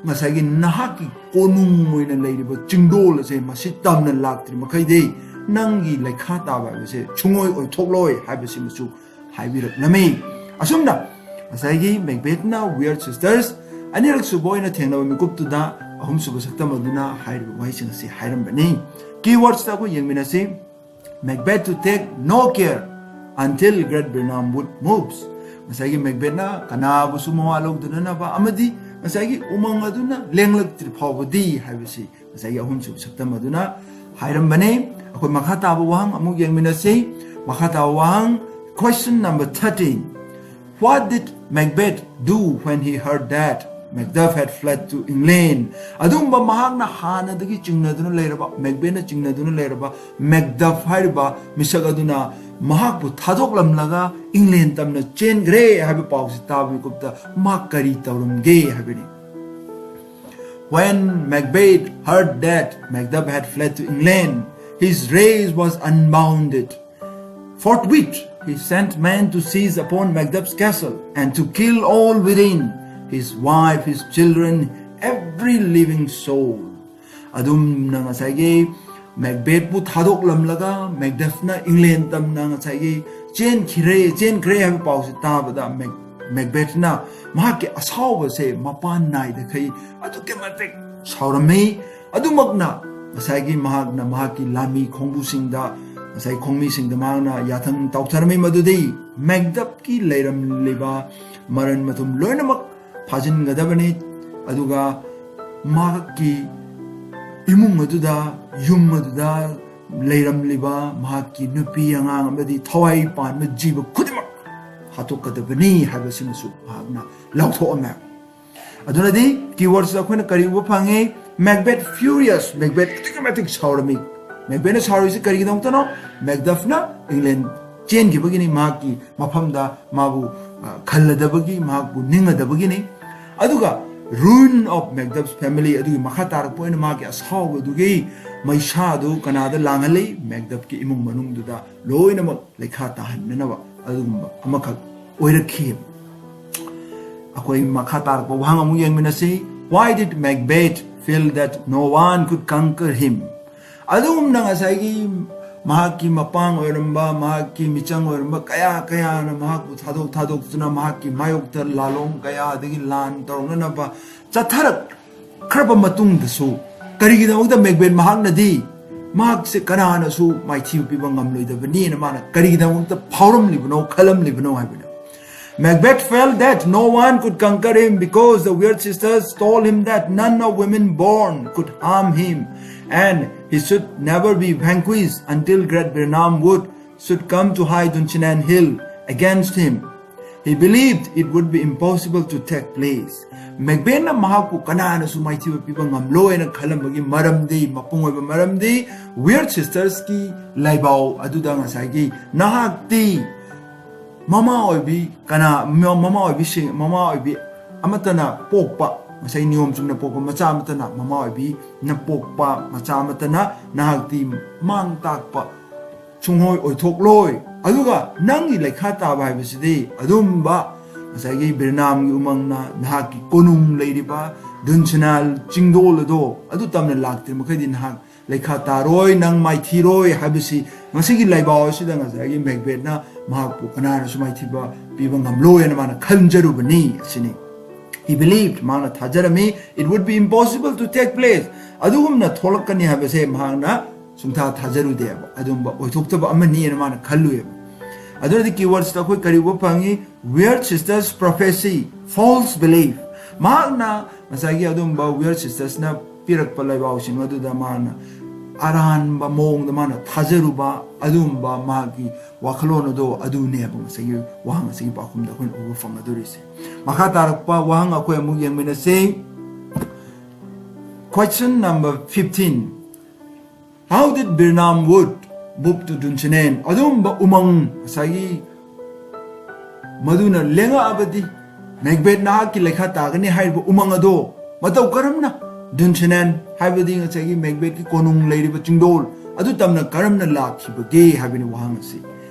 ꯉꯁꯥꯏꯒꯤ ꯅꯍꯥꯛꯀꯤ ꯀꯣꯅꯨꯡ ꯑꯣꯏꯅ ꯂꯩꯔꯤꯕ ꯆꯤꯡꯗꯣꯜ ꯑꯁꯦ ꯃꯁꯤ ꯇꯝꯅ ꯂꯥꯛꯇ꯭ꯔꯤ ꯃꯈꯩꯗꯤ ꯅꯪꯒꯤ ꯂꯩꯈꯥ ꯇꯥꯕ ꯍꯥꯏꯕꯁꯦ ꯁꯨꯡꯑꯣꯏ ꯑꯣꯏꯊꯣꯛꯂꯣꯏ" ꯍꯥꯏꯕꯁꯤꯃꯁꯨ ꯍꯥꯏꯕꯤꯔꯛꯂꯝꯃꯤ꯫ ꯑꯁꯨꯝꯅ ꯉꯁꯥꯏꯒꯤ ꯃꯦꯛꯕꯦꯠꯅ ꯋꯤꯌꯔ ꯁꯤꯁꯇꯔꯁ ꯑꯅꯤꯔꯛ ꯁꯨꯕ ꯑꯣꯏꯅ ꯊꯦꯡꯅꯕ ꯃꯤꯀꯨꯞꯇꯨꯗ ꯑꯍꯨꯝꯁꯨꯕ ꯁꯛꯇꯝ ꯑꯗꯨꯅ ꯍꯥꯏꯔꯤꯕ ꯋꯥꯍꯩꯁꯤꯡ ꯑꯁꯤ ꯍꯥꯏꯔꯝꯕꯅꯤ꯫ Keywordsꯇ ꯑꯩꯈꯣꯏ ꯌꯦꯡꯃꯤꯟꯅꯁꯤ꯫ Macbeth to take no care until great Birnam Wood moves. ꯉꯁꯥꯏꯒꯤ ꯃꯦꯛꯕꯦꯠꯅ ꯀꯅꯥꯕꯨꯁꯨ ꯃꯋꯥ ꯂꯧꯗꯅꯅꯕ ꯑꯃꯗꯤ ꯉꯁꯥꯏꯒꯤ ꯎꯃꯪ ꯑꯗꯨꯅ ꯂꯦꯡꯂꯛꯇ꯭ꯔꯤ ꯐꯥꯎꯕꯗꯤ ꯍꯥꯏꯕꯁꯤ ꯉꯁꯥꯏꯒꯤ ꯑꯍꯨꯝꯁꯨꯕ ꯁꯛꯇꯝ ꯑꯗꯨꯅ ꯍꯥꯏꯔꯝꯕꯅꯤ꯫ ꯑꯩꯈꯣꯏ ꯃꯈꯥ ꯇꯥꯕ ꯋꯥꯍꯪ ꯑꯃꯨꯛ ꯌꯦꯡꯃꯤꯟꯅꯁꯤ꯫ ꯃꯈꯥ ꯇꯥꯕ ꯋꯥꯍꯪ, question number thirteen. What did Macbeth do when he heard that Macduff had fled to England? ꯑꯗꯨꯒꯨꯝꯕ ꯃꯍꯥꯛꯅ ꯍꯥꯟꯅꯗꯒꯤ ꯆꯤꯡꯅꯗꯨꯅ ꯂꯩꯔꯕ, ꯃꯦꯛꯕꯦꯠꯅ ꯆꯤꯡꯅꯗꯨꯅ ꯂꯩꯔꯕ ꯃꯦꯛꯗꯐ ꯍꯥꯏꯔꯤꯕ ꯃꯤꯁꯛ ꯑꯗꯨꯅ ꯃꯍꯥꯛꯄꯨ ꯊꯥꯗꯣꯛꯂꯝꯂꯒ ꯏꯪꯂꯦꯟ ꯇꯝꯅ ꯆꯦꯟꯈ꯭ꯔꯦ ꯍꯥꯏꯕ ꯄꯥꯎꯁꯤ ꯇꯥꯕ ꯃꯤꯀꯨꯞꯇ ꯃꯍꯥꯛ ꯀꯔꯤ ꯇꯧꯔꯝꯒꯦ ꯍꯥꯏꯕꯅꯤ꯫ When Macbeth heard that Macduff had fled to England, his rage was unbounded. Forthwith, he sent men to seize upon Macduff's castle and to kill all within, his wife, his children, every living soul. ꯑꯗꯨꯝꯅ ꯉꯁꯥꯏꯒꯤ ꯃꯦꯛꯕꯦꯠꯄꯨ ꯊꯥꯗꯣꯛꯂꯝꯂꯒ ꯃꯦꯛꯗꯐꯅ ꯏꯪꯂꯦꯟ ꯇꯝꯅ ꯉꯁꯥꯏꯒꯤ ꯆꯦꯟꯈꯤꯔꯦ, ꯆꯦꯟꯈ꯭ꯔꯦ ꯍꯥꯏꯕ ꯄꯥꯎꯁꯦ ꯇꯥꯕꯗ make-, ꯃꯦꯛꯕꯦꯠꯅ ꯃꯍꯥꯛꯀꯤ ꯑꯁꯥꯎꯕꯁꯦ ꯃꯄꯥꯟ ꯅꯥꯏꯗꯈꯩ ꯑꯗꯨꯛꯀꯤ ꯃꯇꯤꯛ ꯁꯥꯎꯔꯝꯃꯤ꯫ ꯑꯗꯨꯃꯛꯅ ꯉꯁꯥꯏꯒꯤ ꯃꯍꯥꯛꯅ ꯃꯍꯥꯛꯀꯤ ꯂꯥꯟꯃꯤ ꯈꯣꯡꯕꯨꯁꯤꯡꯗ, ꯉꯁꯥꯏ ꯈꯣꯡꯃꯤꯁꯤꯡꯗ ꯃꯍꯥꯛꯅ ꯌꯥꯊꯪ ꯇꯧꯊꯔꯝꯃꯤ ꯃꯗꯨꯗꯤ ꯃꯦꯛꯗꯐꯀꯤ ꯂꯩꯔꯝꯂꯤꯕ ꯃꯔꯟ ꯃꯊꯨꯝ ꯂꯣꯏꯅꯃꯛ ꯐꯥꯖꯤꯟꯒꯗꯕꯅꯤ꯫ ꯑꯗꯨꯒ ꯃꯍꯥꯛꯀꯤ ꯏꯃꯨꯡ ꯑꯗꯨꯗ, ꯌꯨꯝ ꯑꯗꯨꯗ ꯂꯩꯔꯝꯂꯤꯕ ꯃꯍꯥꯛꯀꯤ ꯅꯨꯄꯤ ꯑꯉꯥꯡ ꯑꯃꯗꯤ ꯊꯋꯥꯏ ꯄꯥꯟꯕ ꯖꯤꯕ ꯈꯨꯗꯤꯡꯃꯛ ꯍꯥꯠꯇꯣꯛꯀꯗꯕꯅꯤ ꯍꯥꯏꯕꯁꯤꯃꯁꯨ ꯃꯍꯥꯛꯅ ꯂꯥꯎꯊꯣꯛꯑꯝꯃꯦ꯫ ꯑꯗꯨꯅꯗꯤ keywordsꯇ ꯑꯩꯈꯣꯏꯅ ꯀꯔꯤ ꯎꯕ ꯐꯪꯉꯤ? Macbeth furious, ꯃꯦꯛꯕꯦꯠ ꯑꯗꯨꯛꯀꯤ ꯃꯇꯤꯛ ꯁꯥꯎꯔꯝꯃꯤ꯫ ꯃꯦꯛꯕꯦꯠꯅ ꯁꯥꯎꯔꯤꯁꯤ ꯀꯔꯤꯒꯤꯗꯃꯛꯇꯅꯣ? ꯃꯦꯛꯗꯐꯅ ꯏꯪꯂꯦꯟ ꯆꯦꯟꯈꯤꯕꯒꯤꯅꯤ, ꯃꯍꯥꯛꯀꯤ ꯃꯐꯝꯗ ꯃꯥꯕꯨ, ꯑ, ꯈꯜꯂꯗꯕꯒꯤ, ꯃꯍꯥꯛꯄꯨ ꯅꯤꯡꯉꯗꯕꯒꯤꯅꯤ꯫ ꯑꯗꯨꯒ ruin of Macduff's family, ꯑꯗꯨꯒꯤ ꯃꯈꯥ ꯇꯥꯔꯛꯄ ꯑꯣꯏꯅ ꯃꯥꯒꯤ ꯑꯁꯥꯎꯕꯗꯨꯒꯤ ꯃꯩꯁꯥꯗꯨ ꯀꯅꯥꯗ ꯂꯥꯡꯍꯜꯂꯤ? ꯃꯦꯛꯗꯐꯀꯤ ꯏꯃꯨꯡ ꯃꯅꯨꯡꯗꯨꯗ ꯂꯣꯏꯅꯃꯛ ꯂꯩꯈꯥ ꯇꯥꯍꯟꯅꯅꯕ ꯑꯗꯨꯒꯨꯝꯕ ꯑꯃꯈꯛ ꯑꯣꯏꯔꯛꯈꯤ꯫ ꯑꯩꯈꯣꯏ ꯃꯈꯥ ꯇꯥꯔꯛꯄ ꯋꯥꯍꯪ ꯑꯃꯨꯛ ꯌꯦꯡꯃꯤꯟꯅꯁꯤ꯫ Why did Macbeth feel that no one could conquer him? ꯑꯗꯨꯒꯨꯝꯅ ꯉꯁꯥꯏꯒꯤ ꯃꯍꯥꯛꯀꯤ ꯃꯄꯥꯡ ꯑꯣꯏꯔꯝꯕ, ꯃꯍꯥꯛꯀꯤ ꯃꯤꯆꯪ ꯑꯣꯏꯔꯝꯕ ꯀꯌꯥ ꯀꯌꯥꯅ ꯃꯍꯥꯛꯄꯨ ꯊꯥꯗꯣꯛ ꯊꯥꯗꯣꯛꯇꯨꯅ ꯃꯍꯥꯛꯀꯤ ꯃꯥꯌꯣꯛꯇ ꯂꯥꯂꯣꯡ ꯀꯌꯥ ꯑꯗꯒꯤ ꯂꯥꯟ ꯇꯧꯔꯛꯅꯅꯕ ꯆꯠꯊꯔꯛꯈ꯭ꯔꯕ ꯃꯇꯨꯡꯗꯁꯨ ꯀꯔꯤꯒꯤꯗꯃꯛꯇ ꯃꯦꯛꯕꯦꯠ ꯃꯍꯥꯛꯅꯗꯤ ꯃꯍꯥꯛꯁꯦ ꯀꯅꯥꯅꯁꯨ ꯃꯥꯏꯊꯤꯕ ꯄꯤꯕ ꯉꯝꯂꯣꯏꯗꯕꯅꯤꯅ ꯃꯥꯅ ꯀꯔꯤꯒꯤꯗꯃꯛꯇ ꯐꯥꯎꯔꯝꯂꯤꯕꯅꯣ, ꯈꯜꯂꯝꯂꯤꯕꯅꯣ ꯍꯥꯏꯕꯅꯤ꯫ Macbeth felt that no one could conquer him because the weird sisters told him that none of women born could harm him, and he should never be vanquished until great Birnam would should come to high Dunsinane Hill against him. He believed it would be impossible to take place. ꯃꯦꯛꯕꯦꯠꯅ ꯃꯍꯥꯛꯄꯨ ꯀꯅꯥꯅꯁꯨ ꯃꯥꯏꯊꯤꯕ ꯄꯤꯕ ꯉꯝꯂꯣꯏꯅ ꯈꯜꯂꯝꯕꯒꯤ ꯃꯔꯝꯗꯤ, ꯃꯄꯨꯡ ꯑꯣꯏꯕ ꯃꯔꯝꯗꯤ, ꯋꯤꯌꯔ ꯁꯤꯁꯇꯔꯁꯀꯤ ꯂꯥꯏꯕꯥꯎ ꯑꯗꯨꯗ ꯉꯁꯥꯏꯒꯤ ꯅꯍꯥꯛꯇꯤ ꯃꯃꯥ ꯑꯣꯏꯕꯤ ꯀꯅꯥ, ꯃꯃꯥ ꯑꯣꯏꯕꯤꯁꯤꯡ, ꯃꯃꯥ ꯑꯣꯏꯕꯤ ꯑꯃꯠꯇꯅ ꯄꯣꯛꯄ, ꯉꯁꯥꯏ ꯅꯤꯌꯣꯝ ꯆꯨꯝꯅ ꯄꯣꯛꯄ ꯃꯆꯥ ꯑꯃꯠꯇꯅ, ꯃꯃꯥ ꯑꯣꯏꯕꯤꯅ ꯄꯣꯛꯄ ꯃꯆꯥ ꯑꯃꯠꯇꯅ ꯅꯍꯥꯛꯇꯤ ꯃꯥꯡ ꯇꯥꯛꯄ ꯁꯨꯡꯑꯣꯏ ꯑꯣꯏꯊꯣꯛꯂꯣꯏ꯫ ꯑꯗꯨꯒ ꯅꯪꯒꯤ ꯂꯩꯈꯥ ꯇꯥꯕ ꯍꯥꯏꯕꯁꯤꯗꯤ ꯑꯗꯨꯝꯕ ꯉꯁꯥꯏꯒꯤ ꯕꯤꯔꯅꯥꯝꯒꯤ ꯎꯃꯪꯅ ꯅꯍꯥꯛꯀꯤ ꯀꯣꯅꯨꯡ ꯂꯩꯔꯤꯕ ꯗꯨꯟꯁꯤꯅꯥꯜ ꯆꯤꯡꯗꯣꯜ ꯑꯗꯣ ꯑꯗꯨ ꯇꯝꯅ ꯂꯥꯛꯇ꯭ꯔꯤ ꯃꯈꯩꯗꯤ ꯅꯍꯥꯛ ꯂꯩꯈꯥ ꯇꯥꯔꯣꯏ, ꯅꯪ ꯃꯥꯏꯊꯤꯔꯣꯏ ꯍꯥꯏꯕꯁꯤ ꯉꯁꯤꯒꯤ ꯂꯥꯏꯕꯥꯎ ꯑꯁꯤꯗ ꯉꯁꯥꯏꯒꯤ ꯃꯦꯛꯕꯦꯠꯅ ꯃꯍꯥꯛꯄꯨ ꯀꯅꯥꯅꯁꯨ ꯃꯥꯏꯊꯤꯕ ꯄꯤꯕ ꯉꯝꯂꯣꯏ ꯍꯥꯏꯅ ꯃꯥꯅ ꯈꯟꯖꯔꯨꯕꯅꯤ ꯑꯁꯤꯅꯤ꯫ He believed, ꯃꯍꯥꯛꯅ ꯊꯥꯖꯔꯝꯃꯤ, it would be impossible to take place, ꯑꯗꯨꯒꯨꯝꯅ ꯊꯣꯛꯂꯛꯀꯅꯤ ꯍꯥꯏꯕꯁꯦ ꯃꯍꯥꯛꯅ ꯁꯨꯡꯊꯥ ꯊꯥꯖꯔꯨꯗꯦꯕ, ꯑꯗꯨꯝꯕ ꯑꯣꯏꯊꯣꯛꯇꯕ ꯑꯃꯅꯤꯅ ꯃꯥꯅ ꯈꯜꯂꯨꯏꯕ꯫ ꯑꯗꯨꯅꯗꯤ ꯀꯤꯋꯔꯗꯁꯇ ꯑꯩꯈꯣꯏ ꯀꯔꯤ ꯎꯕ ꯐꯪꯉꯤ? Weird sisters prophecy, false belief꯫ ꯃꯍꯥꯛꯅ ꯉꯁꯥꯏꯒꯤ ꯑꯗꯨꯝꯕ ꯋꯤꯌꯔ ꯁꯤꯁꯇꯔꯁꯅ ꯄꯤꯔꯛꯄ ꯂꯩꯕꯥꯎꯁꯤꯡ ꯑꯗꯨꯗ ꯃꯥꯅ ꯑꯔꯥꯟꯕ ꯃꯑꯣꯡꯗ ꯃꯥꯅ ꯊꯥꯖꯔꯨꯕ ꯑꯗꯨꯝꯕ ꯃꯥꯒꯤ ꯋꯥꯈꯜꯂꯣꯟ ꯑꯗꯣ ꯑꯗꯨꯅꯦꯕ ꯉꯁꯥꯏꯒꯤ ꯋꯥꯍꯪ ꯑꯁꯤꯒꯤ ꯄꯥꯎꯈꯨꯝꯗ ꯑꯩꯈꯣꯏꯅ ꯎꯕ ꯐꯪꯒꯗꯧꯔꯤꯁꯦ꯫ ꯃꯈꯥ ꯇꯥꯔꯛꯄ ꯋꯥꯍꯪ ꯑꯩꯈꯣꯏ ꯑꯃꯨꯛ ꯌꯦꯡꯃꯤꯟꯅꯁꯤ꯫ Question number fifteen. How did Birnam Wood move to Dunsinane? ꯑꯗꯨꯝꯕ ꯎꯃꯪ ꯉꯁꯥꯏꯒꯤ ꯃꯗꯨꯅ ꯂꯦꯡꯉꯛꯑꯕꯗꯤ ꯃꯦꯛꯕꯦꯠ ꯅꯍꯥꯛꯀꯤ ꯂꯩꯈꯥ ꯇꯥꯒꯅꯤ ꯍꯥꯏꯔꯤꯕ ꯎꯃꯪ ꯑꯗꯣ ꯃꯇꯧ ꯀꯔꯝꯅ ꯗꯨꯟꯁꯤꯅꯦꯟ ꯍꯥꯏꯕꯗꯤ ꯉꯁꯥꯏꯒꯤ ꯃꯦꯛꯕꯦꯠꯀꯤ ꯀꯣꯅꯨꯡ ꯂꯩꯔꯤꯕ ꯆꯤꯡꯗꯣꯜ ꯑꯗꯨ ꯇꯝꯅ ꯀꯔꯝꯅ ꯂꯥꯛꯈꯤꯕꯒꯦ ꯍꯥꯏꯕꯅꯤ ꯋꯥꯍꯪ ꯑꯁꯤ꯫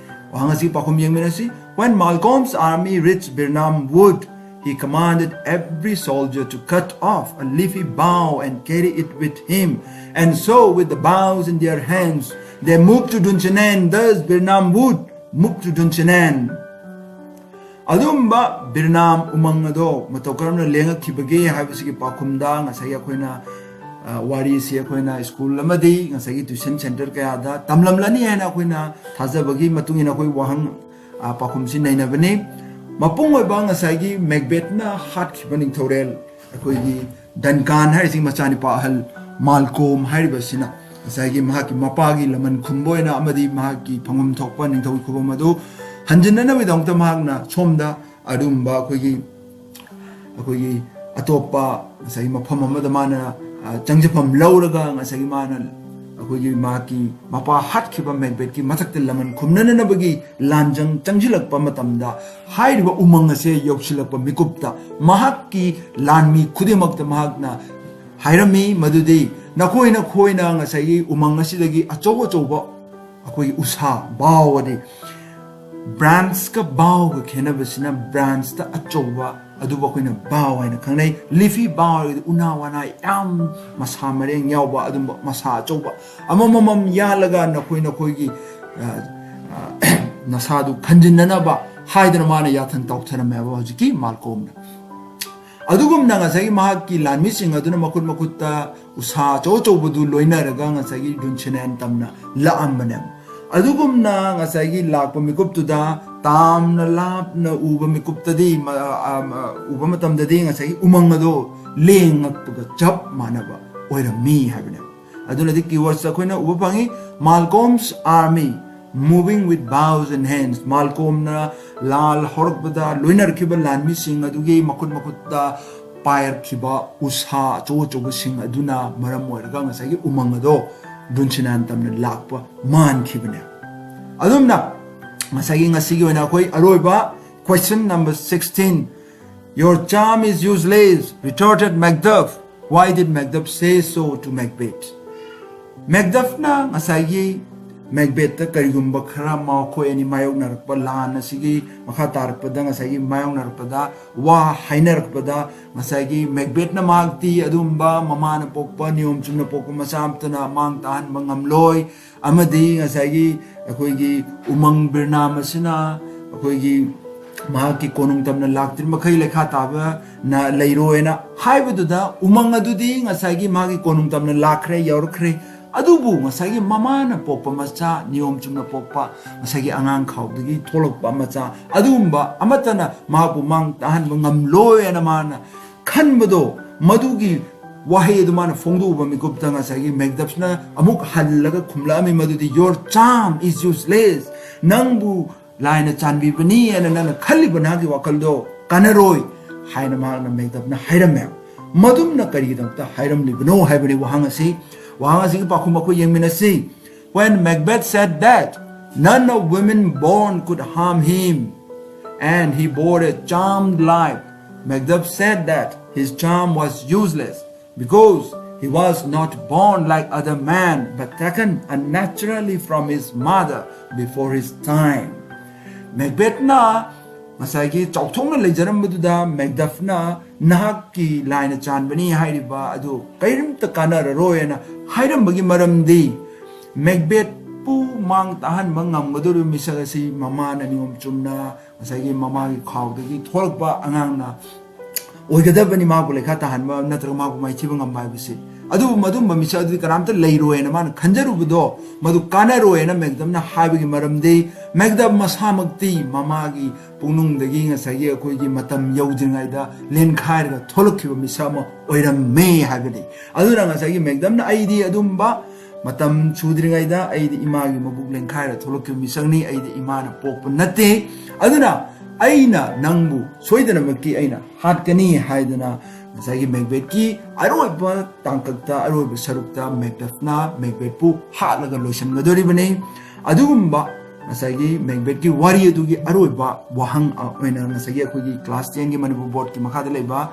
ꯋꯥꯍꯪ ꯑꯁꯤ ꯄꯥꯎꯈꯨꯝ ꯌꯦꯡꯃꯤꯟꯅꯁꯤ꯫ When Malcolm's army reached Birnam Wood, he commanded every soldier to cut off a leafy bough and carry it with him. And so, with the boughs in their hands, They moved to Dunsinane, thus Birnam wood moved to Dunsinane. ꯑꯗꯨꯒꯨꯝꯕ ꯕꯤꯔꯅꯥꯝ ꯎꯃꯪ ꯑꯗꯣ ꯃꯇꯧ ꯀꯔꯝꯅ ꯂꯦꯡꯉꯛꯈꯤꯕꯒꯦ ꯍꯥꯏꯕꯁꯤꯒꯤ ꯄꯥꯎꯈꯨꯝꯗ ꯉꯁꯥꯏꯒꯤ ꯑꯩꯈꯣꯏꯅ, ꯑ, ꯋꯥꯔꯤꯁꯤ ꯑꯩꯈꯣꯏꯅ ꯁ꯭ꯀꯨꯜ ꯑꯃꯗꯤ ꯉꯁꯥꯏꯒꯤ tuition centre ꯀꯌꯥꯗ ꯇꯝꯂꯝꯂꯅꯤ ꯍꯥꯏꯅ ꯑꯩꯈꯣꯏꯅ ꯊꯥꯖꯕꯒꯤ ꯃꯇꯨꯡ ꯏꯟꯅ ꯑꯩꯈꯣꯏ ꯋꯥꯍꯪ, ꯑ, ꯄꯥꯎꯈꯨꯝꯁꯤ ꯅꯩꯅꯕꯅꯤ꯫ ꯃꯄꯨꯡ ꯑꯣꯏꯕ ꯉꯁꯥꯏꯒꯤ ꯃꯦꯛꯕꯦꯠꯅ ꯍꯥꯠꯈꯤꯕ ꯅꯤꯡꯊꯧꯔꯦꯜ ꯑꯩꯈꯣꯏꯒꯤ ꯗꯟꯀꯥꯟ ꯍꯥꯏꯔꯤꯁꯤꯒꯤ ꯃꯆꯥꯅꯤꯄꯥ ꯑꯍꯜ ꯃꯥꯜꯀꯣꯝ ꯍꯥꯏꯔꯤꯕꯁꯤꯅ ꯉꯁꯥꯏꯒꯤ ꯃꯍꯥꯛꯀꯤ ꯃꯄꯥꯒꯤ ꯂꯃꯟ ꯈꯨꯝꯕ ꯑꯣꯏꯅ ꯑꯃꯗꯤ ꯃꯍꯥꯛꯀꯤ ꯐꯪꯐꯝ ꯊꯣꯛꯄ ꯅꯤꯡꯊꯧꯒꯤ ꯈꯨꯕꯝ ꯑꯗꯨ ꯍꯟꯖꯤꯟꯅꯅꯕꯒꯤꯗꯃꯛꯇ ꯃꯍꯥꯛꯅ ꯁꯣꯝꯗ ꯑꯗꯨꯒꯨꯝꯕ ꯑꯩꯈꯣꯏꯒꯤ, ꯑꯩꯈꯣꯏꯒꯤ ꯑꯇꯣꯞꯄ ꯉꯁꯥꯏꯒꯤ ꯃꯐꯝ ꯑꯃꯗ ꯃꯥꯅ, ꯑ, ꯆꯪꯖꯐꯝ ꯂꯧꯔꯒ ꯉꯁꯥꯏꯒꯤ ꯃꯥꯅ ꯑꯩꯈꯣꯏꯒꯤ ꯃꯍꯥꯛꯀꯤ ꯃꯄꯥ ꯍꯥꯠꯈꯤꯕ ꯃꯦꯛꯕꯦꯠꯀꯤ ꯃꯊꯛꯇ ꯂꯃꯟ ꯈꯨꯝꯅꯅꯕꯒꯤ ꯂꯥꯟꯖꯪ ꯆꯪꯁꯤꯜꯂꯛꯄ ꯃꯇꯝꯗ ꯍꯥꯏꯔꯤꯕ ꯎꯃꯪ ꯑꯁꯦ ꯌꯧꯁꯤꯜꯂꯛꯄ ꯃꯤꯀꯨꯞꯇ ꯃꯍꯥꯛꯀꯤ ꯂꯥꯟꯃꯤ ꯈꯨꯗꯤꯡꯃꯛꯇ ꯃꯍꯥꯛꯅ ꯍꯥꯏꯔꯝꯃꯤ ꯃꯗꯨꯗꯤ ꯅꯈꯣꯏ ꯅꯈꯣꯏꯅ ꯉꯁꯥꯏꯒꯤ ꯎꯃꯪ ꯑꯁꯤꯗꯒꯤ ꯑꯆꯧ ꯑꯆꯧꯕ ꯑꯩꯈꯣꯏꯒꯤ ꯎꯁꯥ, ꯕꯥꯎ ꯑꯗꯤ branchꯀ ꯕꯥꯎꯒ ꯈꯦꯠꯅꯕꯁꯤꯅ branchꯇ ꯑꯆꯧꯕ ꯑꯗꯨꯕꯨ ꯑꯩꯈꯣꯏꯅ ꯕꯥꯎ ꯍꯥꯏꯅ ꯈꯪꯅꯩ꯫ Leafy ꯕꯥꯎ ꯍꯥꯏꯔꯒꯗꯤ ꯎꯅꯥ ꯋꯥꯅꯥ ꯌꯥꯝ ꯃꯁꯥ ꯃꯔꯦꯡ ꯌꯥꯎꯕ ꯑꯗꯨꯝꯕ ꯃꯁꯥ ꯑꯆꯧꯕ ꯑꯃꯃꯝ ꯌꯥꯜꯂꯒ ꯅꯈꯣꯏ ꯅꯈꯣꯏꯒꯤ, ꯑ, ꯑ, ꯅꯁꯥꯗꯨ ꯈꯟꯖꯤꯟꯅꯅꯕ ꯍꯥꯏꯗꯅ ꯃꯥꯅ ꯌꯥꯊꯪ ꯇꯧꯊꯔꯝꯃꯦꯕ ꯍꯧꯖꯤꯛꯀꯤ ꯃꯥꯜꯀꯣꯝꯅ꯫ ꯑꯗꯨꯒꯨꯝꯅ ꯉꯁꯥꯏꯒꯤ ꯃꯍꯥꯛꯀꯤ ꯂꯥꯟꯃꯤꯁꯤꯡ ꯑꯗꯨꯅ ꯃꯈꯨꯠ ꯃꯈꯨꯠꯇ ꯎꯁꯥ ꯑꯆꯧ ꯑꯆꯧꯕꯗꯨ ꯂꯣꯏꯅꯔꯒ ꯉꯁꯥꯏꯒꯤ ꯗꯨꯟꯁꯤꯅꯥꯟ ꯇꯝꯅ ꯂꯥꯛꯑꯝꯕꯅꯦꯕ꯫ ꯑꯗꯨꯒꯨꯝꯅ ꯉꯁꯥꯏꯒꯤ ꯂꯥꯛꯄ ꯃꯤꯀꯨꯞꯇꯨꯗ ꯇꯥꯝꯅ ꯂꯥꯞꯅ ꯎꯕ ꯃꯤꯀꯨꯞꯇꯗꯤ, ꯃ-, ꯑ, ꯑ, ꯎꯕ ꯃꯇꯝꯗꯗꯤ ꯉꯁꯥꯏꯒꯤ ꯎꯃꯪ ꯑꯗꯣ ꯂꯦꯡꯉꯛꯄꯒ ꯆꯞ ꯃꯥꯟꯅꯕ ꯑꯣꯏꯔꯝꯃꯤ ꯍꯥꯏꯕꯅꯦꯕ꯫ ꯑꯗꯨꯅꯗꯤ keywords ꯑꯩꯈꯣꯏꯅ ꯎꯕ ꯐꯪꯉꯤ, Malcolm's army moving with bows and hands꯫ ꯃꯥꯜꯀꯣꯝꯅ ꯂꯥꯜ ꯍꯧꯔꯛꯄꯗ ꯂꯣꯏꯅꯔꯛꯈꯤꯕ ꯂꯥꯟꯃꯤꯁꯤꯡ ꯑꯗꯨꯒꯤ ꯃꯈꯨꯠ ꯃꯈꯨꯠꯇ ꯄꯥꯏꯔꯛꯈꯤꯕ ꯎꯁꯥ ꯑꯆꯧ ꯑꯆꯧꯕꯁꯤꯡ ꯑꯗꯨꯅ ꯃꯔꯝ ꯑꯣꯏꯔꯒ ꯉꯁꯥꯏꯒꯤ ꯎꯃꯪ ꯑꯗꯣ ꯗꯨꯟꯁꯤꯅꯥꯟ ꯇꯝꯅ ꯂꯥꯛꯄ ꯃꯥꯟꯈꯤꯕꯅꯦ꯫ ꯑꯗꯨꯝꯅ ꯉꯁꯥꯏꯒꯤ ꯉꯁꯤꯒꯤ ꯑꯣꯏꯅ ꯑꯩꯈꯣꯏ ꯑꯔꯣꯏꯕ question number sixteen, "Your charm is useless," retorted Macduff. "Why did Macduff say so to Macbeth?" ꯃꯦꯛꯗꯐꯅ ꯉꯁꯥꯏꯒꯤ ꯃꯦꯛꯕꯦꯠꯇ ꯀꯔꯤꯒꯨꯝꯕ ꯈꯔ ꯃꯈꯣꯏ ꯑꯅꯤ ꯃꯥꯌꯣꯛꯅꯔꯛꯄ, ꯂꯥꯟ ꯑꯁꯤꯒꯤ ꯃꯈꯥ ꯇꯥꯔꯛꯄꯗ ꯉꯁꯥꯏꯒꯤ ꯃꯥꯌꯣꯛꯅꯔꯛꯄꯗ, ꯋꯥ ꯍꯥꯏꯅꯔꯛꯄꯗ, ꯉꯁꯥꯏꯒꯤ ꯃꯦꯛꯕꯦꯠꯅ ꯃꯍꯥꯛꯇꯤ ꯑꯗꯨꯒꯨꯝꯕ ꯃꯃꯥꯅ ꯄꯣꯛꯄ, ꯅꯤꯌꯣꯝ ꯆꯨꯝꯅ ꯄꯣꯛꯄ ꯃꯆꯥ ꯑꯃꯠꯇꯅ ꯃꯥꯡ ꯇꯥꯍꯟꯕ ꯉꯝꯂꯣꯏ, ꯑꯃꯗꯤ ꯉꯁꯥꯏꯒꯤ ꯑꯩꯈꯣꯏꯒꯤ ꯎꯃꯪ ꯕꯤꯔꯅꯥꯝ ꯑꯁꯤꯅ ꯑꯩꯈꯣꯏꯒꯤ ꯃꯍꯥꯛꯀꯤ ꯀꯣꯅꯨꯡ ꯇꯝꯅ ꯂꯥꯛꯇ꯭ꯔꯤ ꯃꯈꯩ ꯂꯩꯈꯥ ꯇꯥꯕꯅ ꯂꯩꯔꯣꯏꯅ ꯍꯥꯏꯕꯗꯨꯗ, ꯎꯃꯪ ꯑꯗꯨꯗꯤ ꯉꯁꯥꯏꯒꯤ ꯃꯥꯒꯤ ꯀꯣꯅꯨꯡ ꯇꯝꯅ ꯂꯥꯛꯈ꯭ꯔꯦ, ꯌꯧꯔꯛꯈ꯭ꯔꯦ꯫ ꯑꯗꯨꯕꯨ ꯉꯁꯥꯏꯒꯤ ꯃꯃꯥꯅ ꯄꯣꯛꯄ ꯃꯆꯥ, ꯅꯤꯌꯣꯝ ꯆꯨꯝꯅ ꯄꯣꯛꯄ, ꯉꯁꯥꯏꯒꯤ ꯑꯉꯥꯡ ꯈꯥꯎꯗꯒꯤ ꯊꯣꯛꯂꯛꯄ ꯃꯆꯥ, ꯑꯗꯨꯒꯨꯝꯕ ꯑꯃꯠꯇꯅ ꯃꯍꯥꯛꯄꯨ ꯃꯥꯡ ꯇꯥꯍꯟꯕ ꯉꯝꯂꯣꯏꯅ ꯃꯥꯅ ꯈꯟꯕꯗꯣ, ꯃꯗꯨꯒꯤ ꯋꯥꯍꯩ ꯑꯗꯨ ꯃꯥꯅ ꯐꯣꯡꯗꯣꯛꯎꯕ ꯃꯤꯀꯨꯞꯇ ꯉꯁꯥꯏꯒꯤ ꯃꯦꯛꯗꯞꯁꯅ ꯑꯃꯨꯛ ꯍꯜꯂꯒ ꯈꯨꯝꯂꯛꯑꯝꯃꯤ ꯃꯗꯨꯗꯤ, "Your charm is useless." ꯅꯪꯕꯨ ꯂꯥꯏꯅ ꯆꯥꯟꯕꯤꯕꯅꯤ ꯍꯥꯏꯅ ꯅꯪꯅ ꯈꯜꯂꯤꯕ ꯅꯍꯥꯛꯀꯤ ꯋꯥꯈꯜꯗꯣ ꯀꯥꯟꯅꯔꯣꯏ ꯍꯥꯏꯅ ꯃꯍꯥꯛꯅ ꯃꯦꯛꯗꯞꯅ ꯍꯥꯏꯔꯝꯃꯦ꯫ ꯃꯗꯨꯝꯅ ꯀꯔꯤꯒꯤꯗꯃꯛꯇ ꯍꯥꯏꯔꯝꯂꯤꯕꯅꯣ ꯍꯥꯏꯕꯅꯤ ꯋꯥꯍꯪ ꯑꯁꯤ꯫ ꯋꯥꯍꯪ ꯑꯁꯤꯒꯤ ꯄꯥꯎꯈꯨꯝ ꯑꯩꯈꯣꯏ ꯌꯦꯡꯃꯤꯟꯅꯁꯤ꯫ When Macbeth said that none of women born could harm him, and he bore a charmed life, Macbeth said that his charm was useless because he was not born like other men, but taken unnaturally from his mother before his time. ꯃꯦꯛꯕꯦꯠꯅ ꯉꯁꯥꯏꯒꯤ ꯆꯥꯎꯊꯣꯛꯅ ꯂꯩꯖꯔꯝꯕꯗꯨꯗ ꯃꯦꯛꯗꯞꯅ ꯅꯍꯥꯛꯀꯤ ꯂꯥꯏꯅ ꯆꯥꯟꯕꯅꯤ ꯍꯥꯏꯔꯤꯕ ꯑꯗꯨ ꯀꯔꯤꯝꯇ ꯀꯥꯟꯅꯔꯔꯣꯏꯅ ꯍꯥꯏꯔꯝꯕꯒꯤ ꯃꯔꯝꯗꯤ, ꯃꯦꯛꯕꯦꯠꯄꯨ ꯃꯥꯡ ꯇꯥꯍꯟꯕ ꯉꯝꯒꯗꯧꯔꯤꯕ ꯃꯤꯁꯛ ꯑꯁꯤ ꯃꯃꯥꯅ ꯅꯤꯌꯣꯝ ꯆꯨꯝꯅ ꯉꯁꯥꯏꯒꯤ ꯃꯃꯥꯒꯤ ꯈꯥꯎꯗꯒꯤ ꯊꯣꯛꯂꯛꯄ ꯑꯉꯥꯡꯅ ꯑꯣꯏꯒꯗꯕꯅꯤ꯫ ꯃꯥꯕꯨ ꯂꯩꯈꯥ ꯇꯥꯍꯟꯕ ꯅꯠꯇ꯭ꯔꯒ ꯃꯥꯕꯨ ꯃꯥꯏꯊꯤꯕ ꯉꯝꯕ ꯍꯥꯏꯕꯁꯤ, ꯑꯗꯨꯕꯨ ꯃꯗꯨꯝꯕ ꯃꯤꯁꯛ ꯑꯗꯨꯗꯤ ꯀꯅꯥꯝꯇ ꯂꯩꯔꯣꯏꯅ ꯃꯥꯅ ꯈꯟꯖꯔꯨꯕꯗꯣ, ꯃꯗꯨ ꯀꯥꯟꯅꯔꯣꯏꯅ ꯃꯦꯛꯗꯞꯅ ꯍꯥꯏꯕꯒꯤ ꯃꯔꯝꯗꯤ, ꯃꯦꯛꯗꯞ ꯃꯁꯥꯃꯛꯇꯤ ꯃꯃꯥꯒꯤ ꯄꯨꯛꯅꯨꯡꯗꯒꯤ ꯉꯁꯥꯏꯒꯤ ꯑꯩꯈꯣꯏꯒꯤ ꯃꯇꯝ ꯌꯧꯗ꯭ꯔꯤꯉꯩꯗ ꯂꯦꯟꯈꯥꯏꯔꯒ ꯊꯣꯛꯂꯛꯈꯤꯕ ꯃꯤꯁꯛ ꯑꯃ ꯑꯣꯏꯔꯝꯃꯦ ꯍꯥꯏꯕꯅꯤ꯫ ꯑꯗꯨꯅ ꯉꯁꯥꯏꯒꯤ ꯃꯦꯛꯗꯝꯅ "ꯑꯩꯗꯤ ꯑꯗꯨꯝꯕ ꯃꯇꯝ ꯁꯨꯗ꯭ꯔꯤꯉꯩꯗ ꯑꯩꯗꯤ ꯏꯃꯥꯒꯤ ꯃꯕꯨꯛ ꯂꯦꯟꯈꯥꯏꯔ ꯊꯣꯛꯂꯛꯈꯤꯕ ꯃꯤꯁꯛꯅꯤ, ꯑꯩꯗꯤ ꯏꯃꯥꯅ ꯄꯣꯛꯄ ꯅꯠꯇꯦ, ꯑꯗꯨꯅ ꯑꯩꯅ ꯅꯪꯕꯨ ꯁꯣꯏꯗꯅꯃꯛꯀꯤ ꯑꯩꯅ ꯍꯥꯠꯀꯅꯤ" ꯍꯥꯏꯗꯅ ꯉꯁꯥꯏꯒꯤ ꯃꯦꯛꯕꯦꯠꯀꯤ ꯑꯔꯣꯏꯕ ꯇꯥꯡꯀꯛꯇ, ꯑꯔꯣꯏꯕ ꯁꯔꯨꯛꯇ ꯃꯦꯛꯕꯦꯠꯅ ꯃꯦꯛꯕꯦꯠꯄꯨ ꯍꯥꯠꯂꯒ ꯂꯣꯏꯁꯤꯟꯒꯗꯧꯔꯤꯕꯅꯤ꯫ ꯑꯗꯨꯒꯨꯝꯕ ꯉꯁꯥꯏꯒꯤ ꯃꯦꯛꯕꯦꯠꯀꯤ ꯋꯥꯔꯤ ꯑꯗꯨꯒꯤ ꯑꯔꯣꯏꯕ ꯋꯥꯍꯪ ꯑꯣꯏꯅ ꯉꯁꯥꯏꯒꯤ ꯑꯩꯈꯣꯏꯒꯤ class ten ꯒꯤ ꯃꯅꯤꯄꯨꯔ ꯕꯣꯔꯗꯀꯤ ꯃꯈꯥꯗ ꯂꯩꯕ,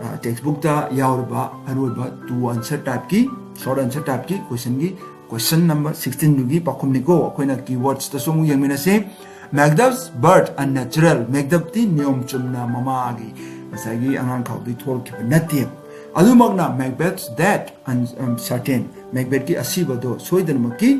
ꯑ, text book ꯇ ꯌꯥꯎꯔꯤꯕ ꯑꯔꯣꯏꯕ two answer type ꯀꯤ, short answer type ꯀꯤ question ꯒꯤ Question number sixteen ꯗꯨꯒꯤ ꯄꯥꯎꯈꯨꯝꯅꯤꯀꯣ꯫ ꯑꯩꯈꯣꯏꯅ keywords ꯇꯁꯨ ꯑꯃꯨꯛ ꯌꯦꯡꯃꯤꯟꯅꯁꯤ꯫ Macduff's birth unnatural꯫ ꯃꯦꯛꯗꯞꯇꯤ ꯅꯤꯌꯣꯝ ꯆꯨꯝꯅ ꯃꯃꯥꯒꯤ ꯉꯁꯥꯏꯒꯤ ꯑꯉꯥꯡ ꯈꯥꯎꯗꯒꯤ ꯊꯣꯛꯂꯛꯈꯤꯕ ꯅꯠꯇꯦ꯫ ꯑꯗꯨꯃꯛꯅ Macbeth's death un-, uncertain꯫ ꯃꯦꯛꯕꯦꯠꯀꯤ ꯑꯁꯤꯕꯗꯣ ꯁꯣꯏꯗꯅꯃꯛꯀꯤ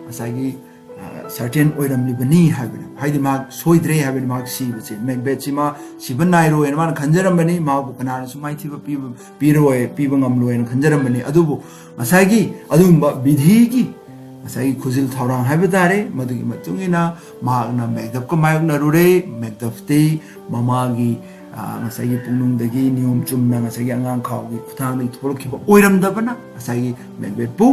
ꯉꯁꯥꯏꯒꯤ, ꯑ, certain ꯑꯣꯏꯔꯝꯂꯤꯕꯅꯤ ꯍꯥꯏꯕꯅꯦ꯫ ꯍꯥꯏꯗꯤ ꯃꯍꯥꯛ ꯁꯣꯏꯗ꯭ꯔꯦ ꯍꯥꯏꯕꯅꯤ ꯃꯍꯥꯛ ꯁꯤꯕꯁꯦ꯫ ꯃꯦꯛꯕꯦꯠꯁꯤ ꯃꯥ ꯁꯤꯕ ꯅꯥꯏꯔꯣꯏꯅ ꯃꯥꯅ ꯈꯟꯖꯔꯝꯕꯅꯤ꯫ ꯃꯥꯕꯨ ꯀꯅꯥꯅꯁꯨ ꯃꯥꯏꯊꯤꯕ ꯄꯤꯕ, ꯄꯤꯔꯣꯏ, ꯄꯤꯕ ꯉꯝꯂꯣꯏꯅ ꯈꯟꯖꯔꯝꯕꯅꯤ꯫ ꯑꯗꯨꯕꯨ ꯉꯁꯥꯏꯒꯤ ꯑꯗꯨꯒꯨꯝꯕ ꯕꯤꯙꯤꯒꯤ ꯉꯁꯥꯏꯒꯤ ꯈꯨꯖꯤꯜ ꯊꯧꯔꯥꯡ ꯍꯥꯏꯕ ꯇꯥꯔꯦ, ꯃꯗꯨꯒꯤ ꯃꯇꯨꯡ ꯏꯟꯅ ꯃꯍꯥꯛꯅ ꯃꯦꯛꯗꯞꯀ ꯃꯥꯌꯣꯛꯅꯔꯨꯔꯦ꯫ ꯃꯦꯛꯗꯞꯇꯤ ꯃꯃꯥꯒꯤ, ꯑ, ꯉꯁꯥꯏꯒꯤ ꯄꯨꯛꯅꯨꯡꯗꯒꯤ ꯅꯤꯌꯣꯝ ꯆꯨꯝꯅ ꯉꯁꯥꯏꯒꯤ ꯑꯉꯥꯡ ꯈꯥꯎꯒꯤ ꯈꯨꯠꯊꯥꯡꯗꯒꯤ ꯊꯣꯛꯂꯛꯈꯤꯕ ꯑꯣꯏꯔꯝꯗꯕꯅ ꯉꯁꯥꯏꯒꯤ ꯃꯦꯛꯕꯦꯠꯄꯨ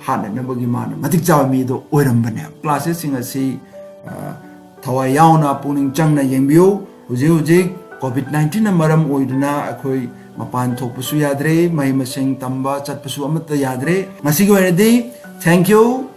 ꯍꯥꯠꯅꯅꯕꯒꯤ ꯃꯥꯅ ꯃꯇꯤꯛ ꯆꯥꯕ ꯃꯤꯗꯣ ꯑꯣꯏꯔꯝꯕꯅꯦ꯫ Classꯁꯤꯡ ꯑꯁꯤ, ꯑ, ꯊꯋꯥꯏ ꯌꯥꯎꯅ ꯄꯨꯛꯅꯤꯡ ꯆꯪꯅ ꯌꯦꯡꯕꯤꯌꯨ꯫ ꯍꯧꯖꯤꯛ ꯍꯧꯖꯤꯛ COVID nineteenꯅ ꯃꯔꯝ ꯑꯣꯏꯗꯨꯅ ꯑꯩꯈꯣꯏ ꯃꯄꯥꯟ ꯊꯣꯛꯄꯁꯨ ꯌꯥꯗ꯭ꯔꯦ, ꯃꯍꯩ ꯃꯁꯤꯡ ꯇꯝꯕ ꯆꯠꯄꯁꯨ ꯑꯃꯠꯇ ꯌꯥꯗ꯭ꯔꯦ꯫ ꯉꯁꯤꯒꯤ ꯑꯣꯏꯅꯗꯤ thank you꯫